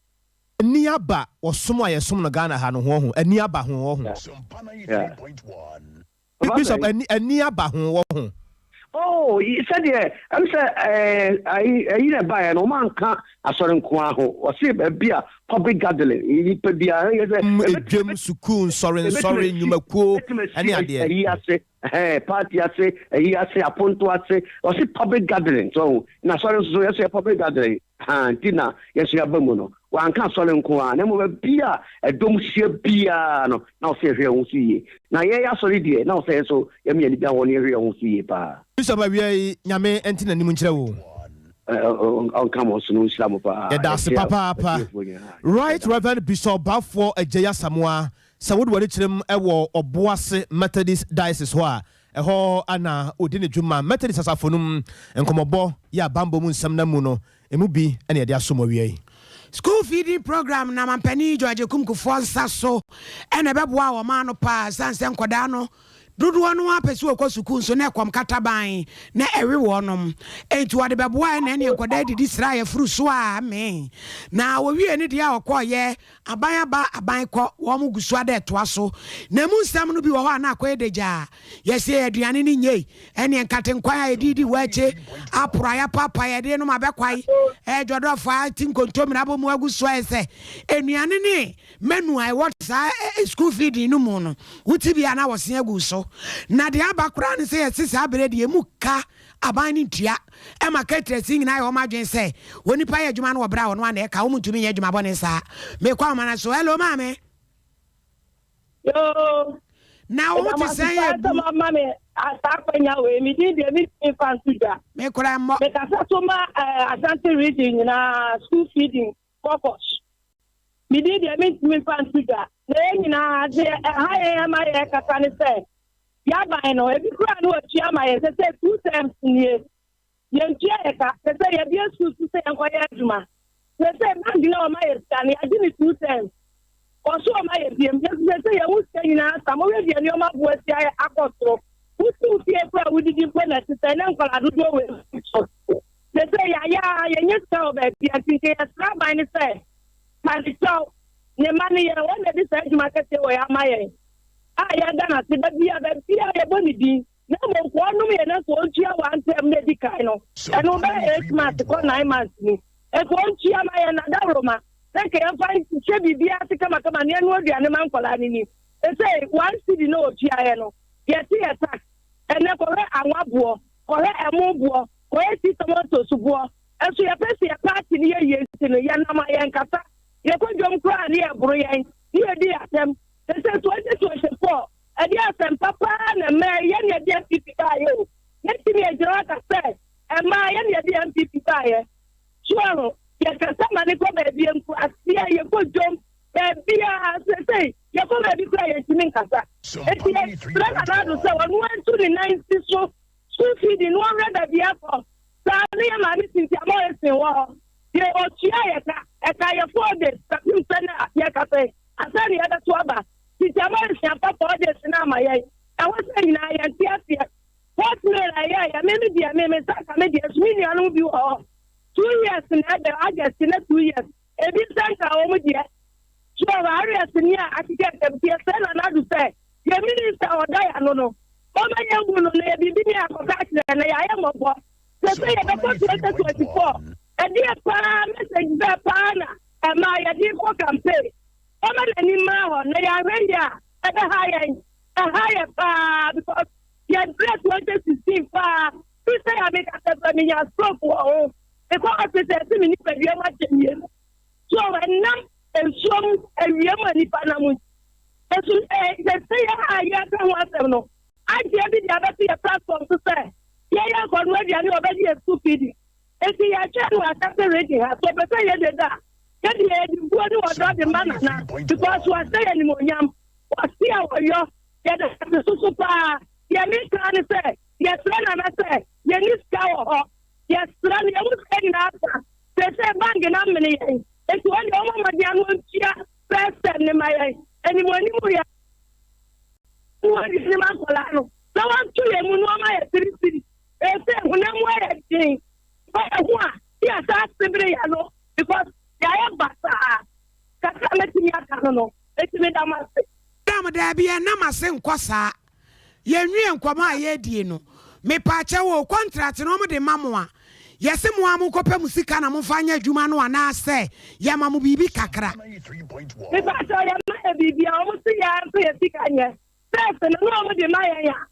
Ani aba ɔsom a yɛsom no Ghana ha no ho ɔho ani aba ho ɔho. Yeah. Ɔba Bishop sɛn? ani ani aba ho ɔho. Oh, sɛdeɛ ɛm sɛ ɛɛ ayi ayi na ɛbaeɛ no wɔn anka asɔre nko ara ho wɔse baabi a public gathering nipa biara ɛyɛ sɛ Mm, edwam, sukuu, nsɔrensɔre, nnwumakuo ɛtumi ne asi adeɛ. ayi ase ɛhɛn party ase ayi ase aponto ase wɔse public gathering so na asɔre nso so yɛsɛ public gathering Ha nti na yɛn nso yɛaba mu no. Wanka asɔre nko ara, na mmom baabi a ɛdɔm hyia biara no, na ɔsɛ yɛhwɛ yɛn ho so yie. Na yɛn asɔre deɛ, na ɔsɛ yɛn nso yɛma yɛn ani da hɔ na yɛhwɛ yɛn ho so yie paa. Bishop awia yi Nyame nte nanim nkyerɛ wo. Ɔnka mo so na ɔnhyira mo paa. Yɛda ase Yɛkyea papaapa. atiefoɔ nyinaa. Right Yɛda. Reverend Bishop Baffour Adjei Asamoah, sɛ wode w'ani kyerɛ mu wɔ Ɔboase Methodist Diocese hɔ a, ɛhɔ na ɔdi ne dwuma. Methodist asafo no mu nkɔmmɔbɔ yɛ a bammɔ mu nsɛm nam mu no, Emu bi na yɛde asom awia yi. School Feeding Programme nam Mampanin George Akum Kufuor nsa so na ɛbɛboa ɔman no paa ɛsiane sɛ nkwadaa no dodoɔ no ara pɛ sɛ wɔkɔ sukuu nso na ɛkɔm kataban na ɛwe wɔnom enti wɔde bɛboa ɛna ɛneɛ nkwadaa didi sra yɛforo so a mee na wɔwie ne deɛ a wɔkɔɔyɛ aban aba aban kɔ wɔn gu so ada ɛtoa so na emu nsɛm no bi wɔ hɔ a na akɔyɛ dagyaa Yɛse aduane no nyei, ɛneɛ nkate nkwan a yɛde di waakye, aporo a yɛapaapa yɛde nom abɛkwae, ɛɛ dwɔdɔfo a ati nkontomire abɔ mu agu so ayɛ sɛ nnuane ne menu a ɛwɔ. Saa school feeding no mu no, wote bi a na wɔse agu so. Na deɛ aba koraa ne sɛ yɛse saa berɛ deɛ emu ka aban no ntua. Ɛma caterers nyinaa yɛ wɔn adwene sɛ onipa yɛ adwuma no wɔ berɛ a ɔno ara na ɛka, wɔn ntumi nyɛ adwuma bɔne saa. Mekɔ ahoma no so. Hello maame. Yoo. Na wo ho te sɛn yɛ bu? Mama me saa akwanya wei, me din deɛ mentumi mfa nto dwa. Me koraa mmɔ. Mekasa so ma eh, Ashanti region nyinaa school feeding caucus. Me din deɛ mentumi mfa nto dwa. Na yɛn nyinaa deɛ ɛha yɛn ama yɛrekasa ne sɛ, yɛaban no, ebi koraa no wɔatua ama yɛn sɛ sɛ two terms nie. Yɛntua yɛ ka, sɛ sɛ yɛbue sukuu so sɛ yɛnkɔyɛ adwuma. Sɛ sɛ bank na wɔma yɛ sika no, yɛagye ne two terms. Wɔso wɔma yɛ biem. Nanso sɛ sɛ yɛn ho sika nyinaa asa, mohwɛ deɛ nneɛma bo asi ayɛ akɔ soro. Wosi fie koraa a wodidi mpo na ɛte sɛ na nkwadaa dodoɔ wei so. Seesei yɛayɛ ara, yɛnnya sika wɔ baabiara, nti nka yɛsrɛ aban no sɛ, panekyɛw, ne mma ne yɛn, wɔn na ɛde saa adwuma kɛseɛ wɔ yi ama yɛn a yɛda no ase da biara, baabiara yɛbɔ ne din, na mmom nka ɔnnom yɛn na nka ɔntua one term na ɛdi kan no, ɛno bɛyɛ 8 months kɔ 9 months ni, nka ɔntua ma yɛn na dawuroma, na nka yɛmfa nhyɛ biribiara ase kamakama na yɛnoa aduane ma nkwadaa no ni. Seesei 1 cedi na ɔtuaeɛ no, yɛte yɛ tax, ɛnɛ kɔhwɛ anwa boɔ, kɔhwɛ ɛmo boɔ, kɔhwɛ tea tomatoes boɔ, nso yɛpɛ sɛ yɛ party no yɛ yie nti no, yɛnam a yɛnkasa. Yɛkɔ dwam koraa ne yɛboro yɛn, ne yɛdi yɛn atɛm. Sese 2024, ɛde asɛmpa paa na mmaa yi, yɛne yɛde NPP baayɛ o. Yɛtumi agyina hɔ aka sɛ mmaa yɛne yɛde NPP baayɛ. So aho, yɛkasa ma ne kɔ baabi nkuraseɛ, yɛkɔ dwam, baabiara, sese yɛkɔ baabi koraa yɛntumi nkasa. Enti yɛsrɛ Nana Addo sɛ ɔno antu ne nan nsi so school feeding no ɔnhwɛ baabi akɔ. Saa ne yɛ maame Cynthia Morrison wɔ hɔ. Deɛ ɔtua yɛ ka, ɛka yɛ 4 days kɔpem sɛ na yɛkasa yi, ansa na yɛbɛto aba. Cynthia Morrison afa 4 days no ama yɛn. Ɛhɔ sɛ nyinaa yɛnte aseɛ. Hotmail a ɛyɛ yɛ me me deɛ me me nsa ka me deɛ so me nuanom bi wɔ hɔ. 2 years na ɛbɛ August na 2 years. Ebi nsa nka wɔn deɛ. So arrears ni a akeka ntɛm yɛsrɛ Nana Addo sɛ yɛ minister a ɔda yɛ ano no, ɔma yɛn hu no na yɛ biribi ne akɔka akyerɛ na yɛayɛ mmɔbɔ. Sɛ sɛ yɛbɛkɔ 2024, ɛdeɛ paa message bɛɛ paa na ɛma yɛde kɔ campaign. Ɔma n'ani mmaa hɔ na yɛahwɛ yie a ɛbɛha yɛn. Ɛha yɛ paa because yɛbrɛ 2016 paa. Fi sɛ yɛ mekasa fɛ menya stroke wɔ ho. Mekɔ hospital ɛsɛ me nipadua mu akyɛ mmienu. So ɛnam nsuo mu awia mu a nipa nam nti. Nso ɛɛ sɛ yɛ a yɛka ho asɛm no, agyeɛ bi de abɛto yɛ platform so sɛ yɛyɛ nkɔnoa aduane a ɔbɛgye yɛ school feeding. Nti yɛhwɛ no Asante region ha so ɔpɛ sɛ yɛ deda a, yɛde yɛde buo ne wɔdɔ de ma Nana because wahyɛ yɛ nimonyam, wɔse a wɔyɔ yɛde ase soso paa. Deɛ meka ne sɛ yɛsrɛ Nana sɛ yɛni sika wɔ hɔ, yɛsrɛ no yɛwo sika nyinaa sa sɛ bank no amene yɛn, nti wɔn deɛ wɔn mmɔden ano ntua first step ne ma yɛn animuanim yɛ wɔn ma nkɔlaa no na wɔnto yɛn mu na wɔma yɛ 3 cedi ɛsɛ honam mu ayɛ den ɔyɛ ho a yɛ asa asebere yɛ no because yɛayɛ basaa kakra mɛtumi aka no eti mi da mo ase. Dam daabi, ɛnam ase nkɔ saa. Yɛnwie nkɔmɔ a yɛredie no, mepaakyɛ wo, contract no ɔmo de ma mo a, yɛse mo a mokɔpɛ mo sika na momfa nyɛ adwuma no anaasɛ yɛma mo biribi kakra? Mepaakyɛ, yɛma yɛ biribi a ɔmo si yɛ nso yɛ sika nyɛ first no na ɔmo de ma yɛn a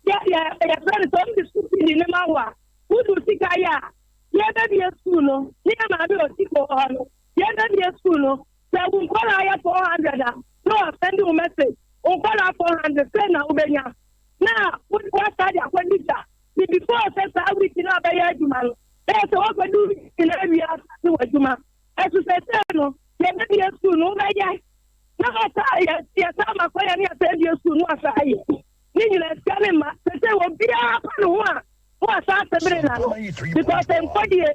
yɛ yɛ yɛfrɛ no sɛ ɔmo de school feed ne ma wo a wodu sika yɛ a yɛbɛbie school no ne yɛ maame otiko wɔ hɔ no, yɛbɛbie school no sɛ wo nkɔla yɛ 400 a na wasend wo message, wo nkɔla 400 sɛ na wobɛnya na wasa de akɔdi gya ne before sɛ saa week no abɛyɛ adwuma no ɛyɛ sɛ woakɔdi week no awie asase wɔ adwuma. Ɛso sɛ sɛ no yɛbɛbie school no wobɛyɛ na wasa yɛsa ama kɔyɛ ne yɛsɛ bie school no wasa ayɛ ne nyina sika ne ma sɛ sɛ obiara pa ne ho a na wasa asebere na no because nkɔdie.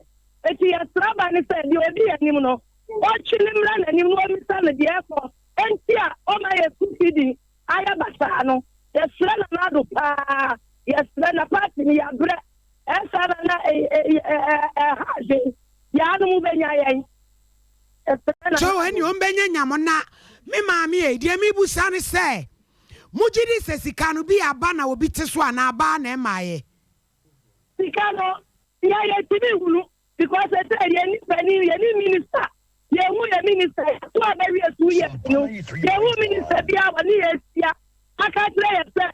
Eti yɛsrɛ ba ne sɛ deɛ ɔdi yɛn anim no ɔtwe ne mmra n'anim na ɔmmisa no deɛ ɛkɔ enti a ɔma yɛ school feeding ayɛ basaa no. Yɛsrɛ Nana Addo paa, yɛsrɛ na party no yɛabrɛ ɛsa na na ɛha adwen yɛanom bɛnya yɛn. Yɛsrɛ Nana. So ɛne ɔmbɛnya nyam na me maame ei, deɛ mebusa ne sɛ mogye di sɛ sika no bi aba na obi te so anaa abaa na ɛmaeɛ? Sika no yɛ yɛtumi hunu because ɛsɛ yɛni panin, yɛni minister. Yɛnhu yɛn minister, yɛato aba awie 2 years no, yɛnhu minister biara wɔ ne yɛn ahyia aka akyerɛ yɛn sɛ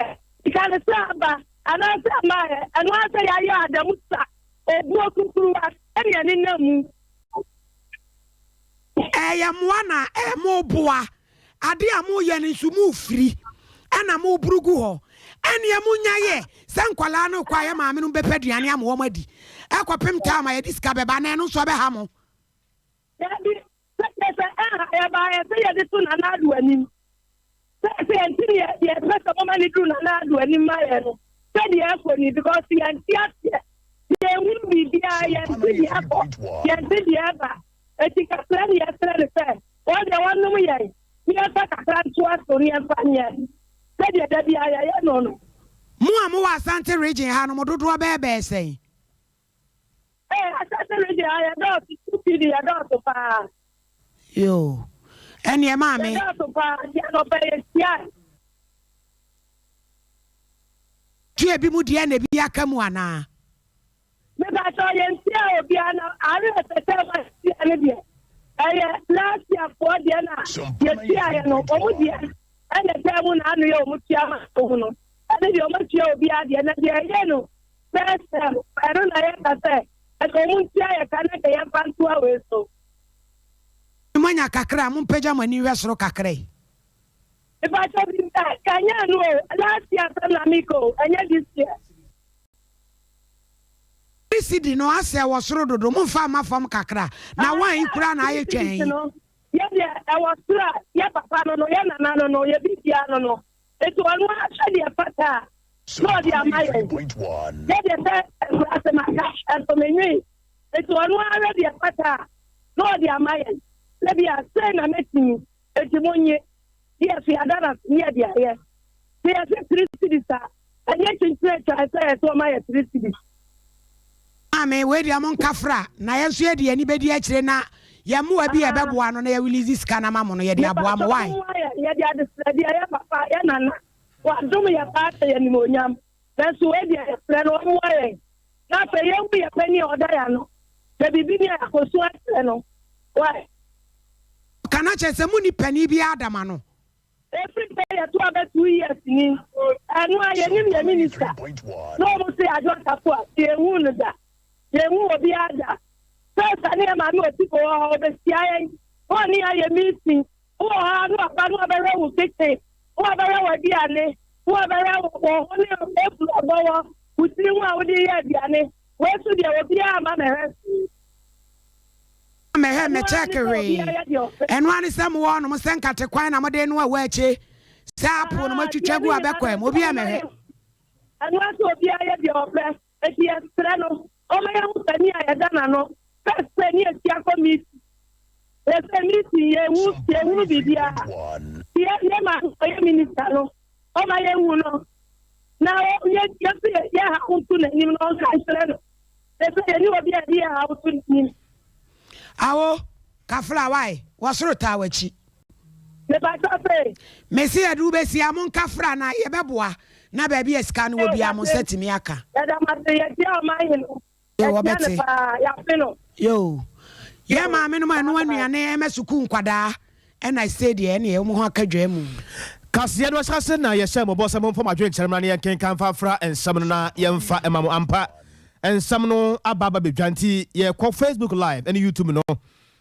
sika no sɛ aba anaasɛ ɛmmaeɛ. Ɛno ara sɛ yɛayɛ adamu sa, obuo kurukuruwa ɛne yɛnenam mu. Ɛyɛ mmoa na moboa. Adeɛ a moyɛ no nso mofiri ɛna moboro gu hɔ. Ɛneɛ monya yɛ sɛ nkwadaa no kɔ a yɛ maame no bɛpɛ aduane ama wɔn adi ɛkɔpem time a yɛde sika bɛba na ɛno nso ɛbɛha mo. Dabi, sɛ kyerɛ sɛ ɛnha yɛ baa yɛ sɛ yɛde to Nana Addo anim. Sɛ sɛ yɛnte ne yɛ yɛpɛ sɛ moma ne duru Nana Addo anim ma yɛ no sɛ deɛ ɛkɔ ni because yɛnte aseɛ yɛnhunu biribiara yɛnte deɛ ɛkɔ yɛnte deɛ ɛba eti kakra ne yɛsrɛ ne sɛ wɔn deɛ wɔnom yɛn ne yɛmfa kakra ntoa so ne yɛmfa nyɛ sɛdeɛ da biara yɛyɛ no no. Mo a mowɔ Asante Region ha no mo dodoɔ bɛyɛ bɛyɛ sɛn? Ee, Asante Region ha yɛdɔɔso, 2PD yɛdɔɔso paa. Yoo, ɛneɛ maame. Yɛdɔɔso paa, nti anɔpa yɛhyiae. Tua bi mu deɛ na ebi aka mu anaa? Mepakyɛw yɛntia obiara na are ɛsɛ sɛ ma yɛtua no deɛ ɛyɛ last year foɔ deɛ na yɛtuaeɛ no wɔn deɛ ɛna ɛtaa mu na ano yɛ wɔn tua ma wɔn no ɛne deɛ wɔn atua obiara deɛ na deɛ ɛyɛ no first term ɛno na yɛka sɛ ɛka wɔn ntua yɛ ka na ka yɛmfa ntoa wei so. Moanya kakra a, mompagya mo ani nhwɛ soro kakra yi. Mepakyɛw bi kanya no o last year asɛm na meka o ɛnyɛ this year. Cedi no asɛ wɔ soro dodo, momfa mma fam kakra, na wan koraa na ayɛ twɛn yi. Yɛ deɛ ɛwɔ soro a yɛ papa no no, yɛ nana no no, yɛ biribiara no no, enti ɔno ara hwɛ deɛ ɛfata a na ɔde ama yɛn. Yɛ deɛ sɛ nkuraase maka nso menwee, enti ɔno ara hwɛ deɛ ɛfata a na ɔde ama yɛn. Sɛ bi a sei na mɛtumi, enti monnye. Deɛ so yɛada no ase ne yɛde ayɛ. Sɛ yɛse 3 cedis a, ɛnyɛ kyenkyene atwae sɛ yɛse ɔma yɛ 3 cedis. Maame, wei deɛ monka fra, na yɛn nso yɛde yɛn ani bɛdi akyire na yɛn mmoa bi a ɛbɛboa no na yɛ release sika no ama mo no yɛde aboa mo. Why? Mepakyɛw mommoa yɛn, yɛde adesrɛdeɛ, yɛ papa, yɛ nana, wadom yɛ paa hyɛ yɛn animuonyam, nanso wei deɛ yɛsrɛ no ɔmmoa yɛn, na afei yɛnhu yɛn panin a ɔda yɛn ano, na biribi ni a yɛakɔsu akyerɛ no. Why? Ka na kyerɛ sɛ monni panin biara da ma no. Ɛfiri sɛ yɛto aba 2 years ni, ɛno a yɛnim yɛ minister na ɔmo se Adwo Asafo a, yɛnhu no da, yɛnhu obiara da. First a ne yɛ maame Otiko wɔ hɔ, ɔbɛhyia yɛn na ɔne yɛn ayɛ meeting. Wowɔ hɔ a na waba na wabɛhwɛ wo kitchen, na wabɛhwɛ w'aduane, na wabɛhwɛ wo ho ne efunu ɛbɔwɔ wo tiri ho a wode yɛ aduane. Wei so deɛ obiara ama mɛhwɛ. Mɛhwɛ mɛkyɛke hwee. Ɛno ara ne sɛ mowɔ hɔnom sɛ nkate kwan na mode noa waakye, sɛ apple no moatwitwa gu abɛkwan mu, obiara mɛhwɛ. Ɛno ara sɛ obiara yɛ deɛ ɔpɛ, enti yɛsrɛ no ɔmma yɛnhu panin a yɛda n'ano first sɛ ne yɛhyia kɔ meeting. Yɛsɛ meeting yɛnhu yɛnhunu biribiara. Nti yɛ yɛ maame a ɔyɛ minister no ɔma yɛnhu no na yɛ yɛso yɛ yɛ haw nto n'anim na ɔnka nkyerɛ no. Yɛsɛ yɛne obi a yɛde yɛ haw to n'anim. Awo, kafra wai, wɔ soro taa w'akyi. Mepakyɛw se. Mese yɛde wo bɛsi a, monka fra na yɛbɛboa na baabi a sika no wɔ biara mo nsa tumi aka. Yɛda mo ase, yɛkyia ɔman hene no, Yoo, yɛkyia no wɔbɛte. paa, yɛafe no. Yoo, yɛn maame nom a ɛnoa nnuane ɛma sukuu nkwadaa ɛna sei deɛ ɛneɛ wɔn ho aka dwaa mu. Kaseɛ no ahyɛase na yɛhyɛɛ mo bɔ sɛ momfa mo adwenkyerɛ mmra na yɛnkenkan mfa mfra nsɛm no na yɛmfa mma mo. Ampa, nsɛm no aba aba bɛdwa nti yɛkɔ Facebook Live ne YouTube no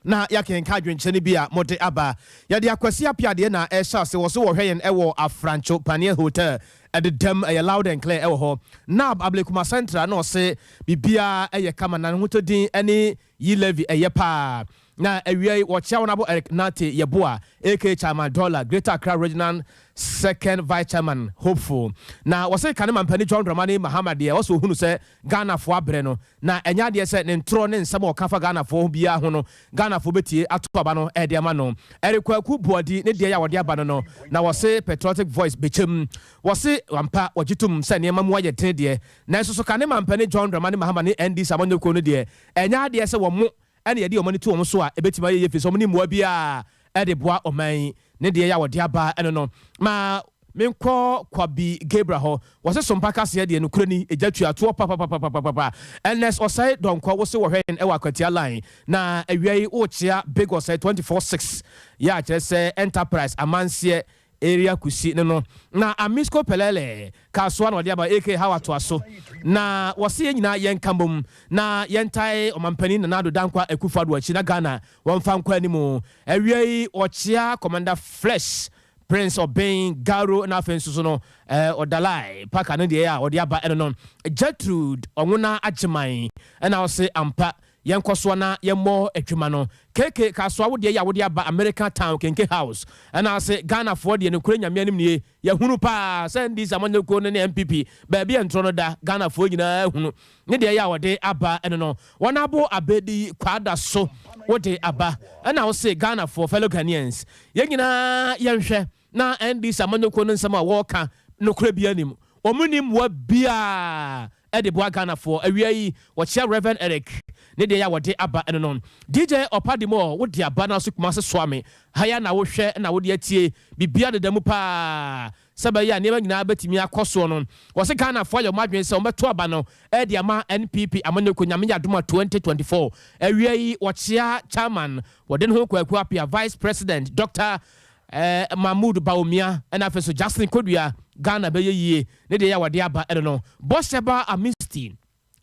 na yɛakenkan adwenkyerɛ no bi a mode aba. Yɛde Akwasi Appiah deɛ na ɛrehyɛ ase, wɔ so wɔhwɛ yɛn wɔ Afrancho Paniel Hotel ɛdedam, ɛyɛ loud and clear ɛwɔ hɔ. Nab Ablekuma Central na ɔse biribiara ɛyɛ kama na ne ho tɔ din ɛne Yi Levy ɛyɛ paa. Na awia yi wɔkyea wɔn abo Eric Nartey Yeboah aka Chairman Dollar, Greater Accra Regional Second Vice Chairman hopeful. Na wɔse kane mampanin John Dramani Mahama deɛ ɔsɛ ohunu sɛ Ghanafoɔ abrɛ no na ɛnyɛ adeɛ sɛ ne ntorɔ ne nsɛm a ɔka fa Ghanafoɔ ho biara ho no Ghanafoɔ bɛtie ato aba no de ama no. Eric Kwaku Boadi ne deɛ yi a wɔde aba no no na wɔse Patriotic Voice bɛkyɛm. Wɔse ampa wɔgye tom sɛ nneɛma mu ayɛ dene deɛ nanso so kane mampanin John Dramani Mahama ne NDC amanyɔkuo no deɛ ɛnyɛ adeɛ sɛ wɔn na yɛde wɔn ani to wɔn so a ɛbɛtumi ayɛ yie firi sɛ wɔn ne mmoa biara de boa ɔman yi ne deɛ yɛ a wɔde aba ɛno no ma. Menkɔ Kwabi Gabriel hɔ. Wɔse Sompa kaseɛ deɛ nokorɛ ni, egya tua toɔ papapapapapa. Ernest Osei Donkor wose wɔhwɛ yɛn wɔ Akwatia line na awia yi wokyea Big Osei 24 6 yɛ a kyerɛ sɛ Enterprise Amanseɛ Area Kusi ne no. Na Amisco Pelele Kasoa na ɔde aba aka Hawa toa so. Na wɔse yɛn nyinaa yɛnka mmom na yɛntae Ɔmampanin Nana Addo Dankwa Akufo Addo akyi na Ghana wɔmfa nkɔ anim. Awia yi wɔkyea Commander Flesh Prince Obeng Garo na afei nso so no eh, Ɔdalai Parker no deɛ a ɔde aba ɛno no Gertrude Ɔnwona Agyeman ɛna ɔse ampa yɛnkɔ soa na yɛmmɔ adwuma no. KK Kasoa wo deɛ yi a wode aba America Town Kenke House ɛna ɔse Ghanafoɔ deɛ nokorɛ Nyame anim nie yɛhunu paa sɛ NDC amanyɔkuo no ne NPP baabi a ntorɔ no da Ghanafoɔ nyinaa ahunu Ne deɛ yɛ a wɔde aba ɛno no wɔn abo abɛdi kwada so wode aba ɛna wose Ghanafoɔ, fellow Ghanaians, yɛn nyinaa yɛnhwɛ na NDC amanyɔkuo no nsɛm a wɔreka nokorɛ biara nnim, wɔn nni mmoa biara de boa Ghanafoɔ. Awia yi wɔkyea Rev Eric ne deɛ yɛ a wɔde aba ɛno no. DJ Ɔpadimore wode aba na so Kumasi soa me ha yi a na wohwɛ na wode atie biribiara deda mu paa. Sɛ ɛbɛyɛ a nneɛma nyinaa bɛtumi akɔ soɔ no, wɔse Ghanafoɔ ayɛ wɔn adwene sɛ wɔbɛto aba no de ama NPP amanyɔkuo Nyame yɛ adom a 2024 awia yi wɔkyea Chairman wɔde ne ho Kwaku Appiah, Vice President Dɔkta Mahmood Bawumia ɛna afei nso Justin Kodua. Ghana bɛyɛ yie ne deɛ yɛ a wɔde aba ɛno no. Bɔhyɛ ba Amisti.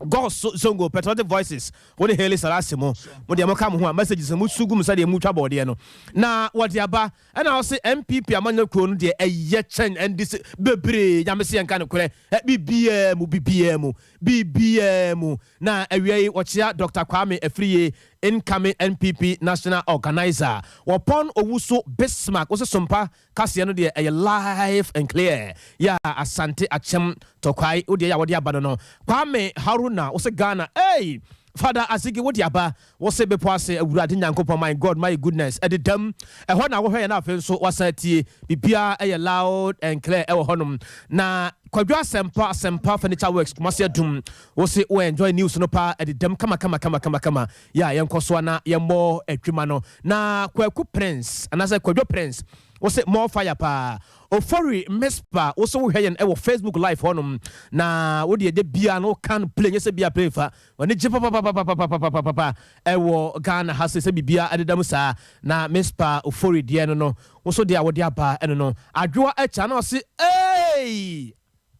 Gos Zongo, Patriotic Voices, wo ne Haile Selassie mo, mo deɛ moka mo ho a messages no mosu gu mu sɛdeɛ motwa bɔɔdeɛ no na wɔde aba. Ɛna ɔse NPP amanyɔ kuo no deɛ ɛyɛ kyɛn NDC bebree, Nyame se yɛnka nokorɛ biribiara mu, biribiara mu, biribiara mu. Na awia yi wɔkyea Doctor Kwame Afriyie, incoming NPP National Organiser, wɔpɔn Owusu Bismarck, wose Sompa Kaseɛ no deɛ ɛyɛ live and clear yeah Asante Akyem Tɔkwae wo deɛ yɛ a wɔde aba no no Kwame Haruna wo se Ghana ei Father Azigi wo de aba wo se bepɔ ase Awurade Nyankopɔn my God my goodness ɛde dam ɛhɔ na wohwɛ yɛn na afei nso wasan atie biribiara ɛyɛ loud and clear ɛwɔ hɔnom na Kwadwo Asɛmpa Asɛmpa Furniture Works Kumasi Adum wo se wo enjoy news no paa ɛde dam kama kama kama kama kama Yɛ a yɛnkɔ so na yɛmmɔ adwuma no. Na Kwaku Prince anaasɛ Kwadwo Prince wo se more fire paa. Ofori Mispa wo so wohwɛ yɛn wɔ Facebook live hɔnom na wo deɛ da biara no woka no play nyɛ sɛ bia play fa w'ani gye papapapapapapapapa ɛwɔ Ghana ha se sɛ biribiara ɛdeda mu saa na Mispa Ofori deɛ no no wo so deɛ a wode aba ɛno no Adwoa Akya na ɔse eei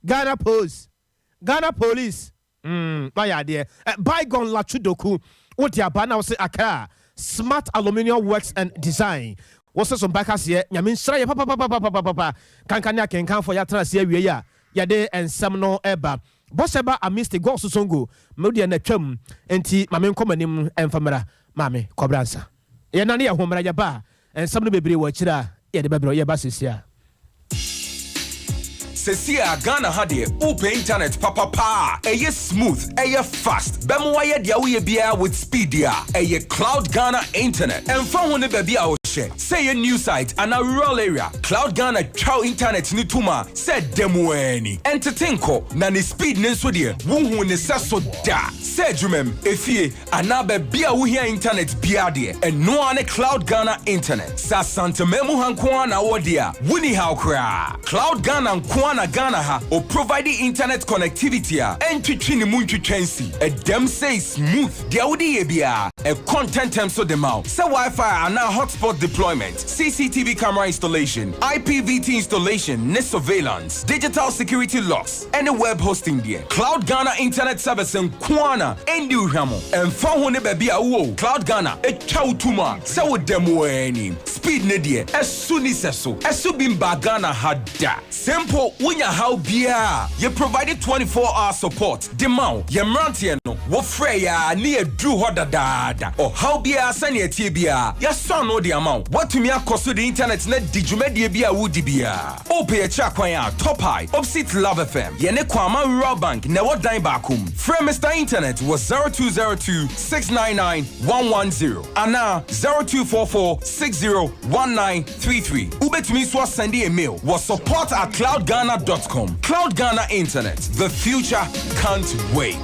Ghana Post Ghana Police Mm wayɛ adeɛ. Eh, Bygone Latchu Doku, wo de aba na wo se Accra Smart Aluminium Works and Design. Wo se so mpa kaseɛ, Nyame nhyira yɛ papapapapapapa. Kanka ne akenkanfoɔ yɛatena ase awie yi a yɛde nsɛm no reba. Bɔhyɛ ba Amisti Gɔɔso Songo, me deɛ na twam nti ma menkɔ m'anim mfa mmra. Maame, kɔbra nsa. Yɛnane yɛn ho mmra, yɛba a Nsɛm no bebree wɔ akyire a yɛde bɛbrɛ wo. Yɛba seesei a. Sesie a Ghana ha deɛ wopɛ internet papa paa a ɛyɛ smooth, ɛyɛ fast, bɛma wayɛ deɛ woyɛ biara with speed deɛ a, ɛyɛ Cloud Ghana Internet. Ɛmfa ho ne baabi a wohyɛ, sɛ ɛyɛ new site anaa rural area, Cloud Ghana twa wo internet no tom a sɛ da mu ara ni. Ɛntete nkɔ, na ne speed no nso deɛ wonhuu ne sɛso da. Sɛ adwumam, efie, Anaa baabi a wohia intanɛt biara deɛ, ɛno ara ne Cloud Ghana Internet. Sɛ Asanteman mu ha nko ara na wowɔ deɛ a, wonni haw koraa. Cloud Ghana nko ara na Ghana ha ɔprovide internet connectivity a ɛntwetwe ne mu ntwitwa nsi. Ɛdam sei smooth, deɛ wode yɛ biara, ɛkɔ ntɛntɛm so de ma wo. Sɛ Wi-Fi anaa hotspot deployment, CCTV camera installation, IPVT installation ne surveillance, digital security locks, ne web hosting deɛ, Cloud Ghana Internet Service nko ara na ɛndi wo hwam. Ɛmfa ho ne baabi a wowɔ o, Cloud Ghana twa wo tom a sɛ woda mu ara ni. Speed no deɛ, ɛso nni sɛso. Ɛso bi mbaa Ghana ha da. Sɛ mpo wonya haw biara a, yɛ provide 24 hour support de ma wo. Yɛn mmeranteɛ no, wofrɛ yɛn a ne yɛaduru hɔ dadaada. Ɔhaw biara sɛnea ɛteɛ biara, yɛasɔ ano de ama wo. Woatumi akɔ so de internet no adi dwumadie biara a woredi biara. Wopɛ yɛn akyiri akwan a, Top High, opposite Love FM, yɛne Kwama Rural Bank na ɛwɔ dan baako mu. Frɛ Mister Internet wɔ 0202 699 110 anaa 0244 60 1933. Wobɛtumi nso asɛnde yɛn mail wɔ support at cloudghana dot com. Cloud Ghana Internet, the future can't wait.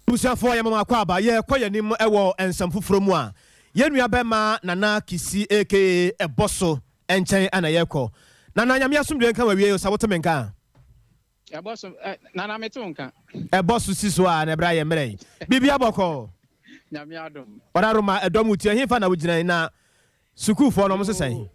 Abusuafoɔ yɛma mo akwaaba, yɛrekɔ yɛn anim wɔ nsɛm foforɔ mu a, yɛn nua bɛma Nana Kisi aka Ɛbɔso nkyɛn na yɛrekɔ. Nana, Nyame asomdwe nka wawie o, sɛ wote me nka a. Ɛbɔ so ɛ, Nana, mete wo nka. Ɛbɔ so si so a na ɛbrɛ ayɛ mmerɛ yi. Biribi abɔkɔ. Nyame adom. Ɔdaroma ɛdɔm wotie, hefa na wogyina yi, na sukuufoɔ no ɔmo sesɛn?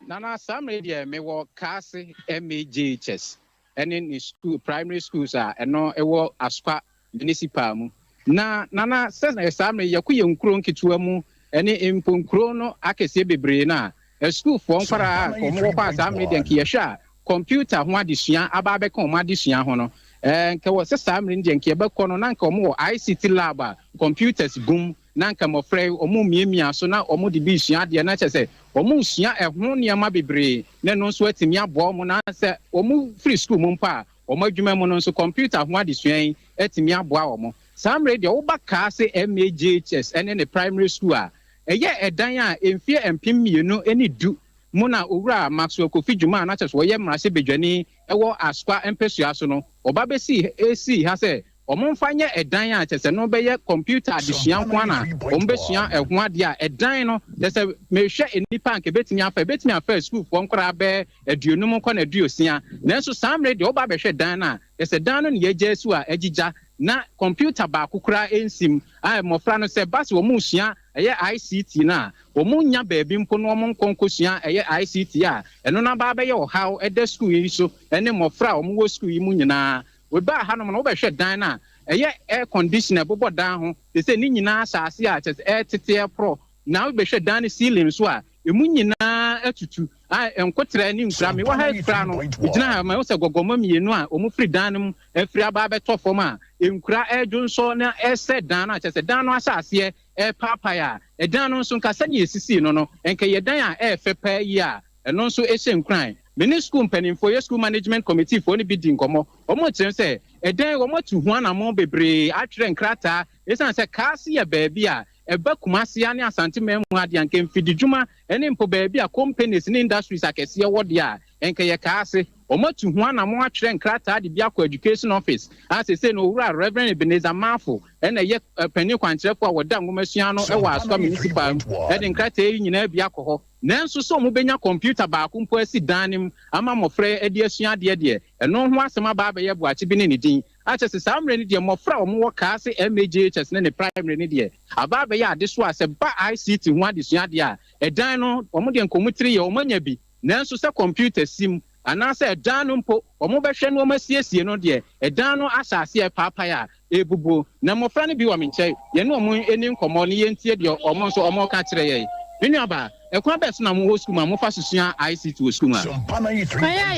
Nana, saa mmerɛ yi deɛ mewɔ Kaase MAJHS ɛne ne school, primary schools a ɛno ɛwɔ Asokwa Municipal mu. Na Nana, sɛ saa mmerɛ yi yɛkɔ yɛn nkuro nketewa mu ɛne mpo nkuro no akɛseɛ bebree no a, asukuufoɔ nkwaraa a wɔn wɔ hɔ a, saa mmerɛ deɛ nka yɛhwɛ a kɔmputa ho adesua aba abɛka wɔn adesua ho no, nka wɔ sɛ saa mmerɛ no deɛ nka yɛbɛkɔ no na nka wɔn wɔ ICT lab a computers gum, na nka mmɔfra yi wɔn mmiamia so na wɔn de bi sua adeɛ, na kyerɛ sɛ wɔn sua ɛho nneɛma bebree, na ɛno nso atumi aboa wɔn, na sɛ wɔn firi sukuu mu mpo a, wɔn adwuma mu no nso kɔmputa ho adesua yi atumi aboa wɔn. Saa mmerɛ deɛ woba Kaase MAJHS ɛne ne primary school a ɛyɛ ɛdan a mfeɛ 2010 mu na Owura Maxwell Kofi Dwuma a na kyerɛ sɛ wɔyɛ mmarahyɛbadwani ɛwɔ Asokwa mpɛsua so no ɔba bɛsii esi ha sɛ wɔn mfa nyɛ ɛdan a kyerɛ sɛ no bɛyɛ kɔmputa adesua nko ara na wɔn bɛsua ɛho adeɛ a, ɛdan no kyerɛ sɛ mehwɛ nnipa a nka ebɛtumi afa sukuufoɔ nkwaraa bɛɛ 50 kɔ na 60. Nanso saa mmerɛ deɛ ɔba abɛhwɛ dan no a, kyerɛ sɛ dan no ne yɛgya asu a agyigya na kɔmputa baako koraa nsim a mmɔfra no sɛ basi wɔn resua ɛyɛ ICT no a, wɔn nya baabi mpo na wɔn nkɔ nkosua ɛyɛ ICT a, ɛno n'aba abɛyɛ ɔhaw ɛda sukuu yi so ɛne mmɔfra a wɔn wɔ sukuu yi mu nyinaa. Wɔbaa hanom no, wobɛhwɛ dan no a, ɛyɛ air conditioner bobɔ dan ho te sɛ ne nyinaa asase a kyerɛ sɛ ɛtete ɛporɔ, na wobɛhwɛ dan no ceiling so a, emu nyinaa atutu a nkotrɛ ne nkura. Mewɔ ha kura no, gyina ha ma sɛ gɔgɔmɔ mmienu a wɔn firi dan no mu afiri aba abɛtɔ fam a nkura ɛdwo nsɔ na ɛsɛ dan no a kyerɛ sɛ dan no ahyɛ aseɛ ɛpaapae a, ɛdan no nso nka sɛdeɛ esisi no, nka yɛ dan a ɛɛfɛ paa yi a ɛno nso ɛhyɛ nkuran. Me ne school mpanimfoɔ yɛ school management committee foɔ no bi di nkɔmmɔ, wɔn kyerɛ sɛ ɛdan wɔn atu ho anammɔn bebree, atwerɛ nkrataa, ɛsiane sɛ Kaase yɛ baabi a ɛba Kumase ne Asante man mu adeɛ anka mfididwuma ne mpo baabi a companies ne industries akɛseɛ wɔ deɛ a nka yɛ Kaase. Wɔn atu ho anammɔn atwerɛ nkrataa de bi akɔ education office a sese no Owura Reverend Ebenezer Mafo ɛna ɛyɛ panyin kwankyerɛfoɔ a wɔda nwomasua no ɛwɔ Asokwa Municipal mu, ɛde nkrataa yi nyinaa bi akɔ hɔ. Nanso sɛ wɔn bɛnya kɔmputa baako mpo asi dan no mu ama mmɔfra de asua adeɛ deɛ, ɛno ho asɛm aba abɛyɛ boakye bi ne ne din akyɛ sɛ saa mmerɛ no deɛ mmɔfra a wɔwɔ Kaase MAJHS ne ne primary no deɛ aba abɛyɛ ade so a sɛ ba ICT ho adesua adeɛ a, ɛdan no wɔn deɛ nkɔmmɔtiri yɛ wɔn anya bi, nanso sɛ kɔmputa sim anaasɛ ɛdan no mpo wɔn bɛhwɛ no wɔn asiesie no deɛ, ɛdan no ahyɛ aseɛ paapae a ebubu. Na mmɔfra no bi wɔ me nkyɛn, yɛne wɔn ani nkɔmmɔ ne yɛntie deɛ wɔn nso wɔn ka kyerɛ yɛn. Me nuaba, ɛkwan bɛɛ so na mo wɔ sukuu mu a mofa so sua ICT wɔ sukuu mu a? Kwan a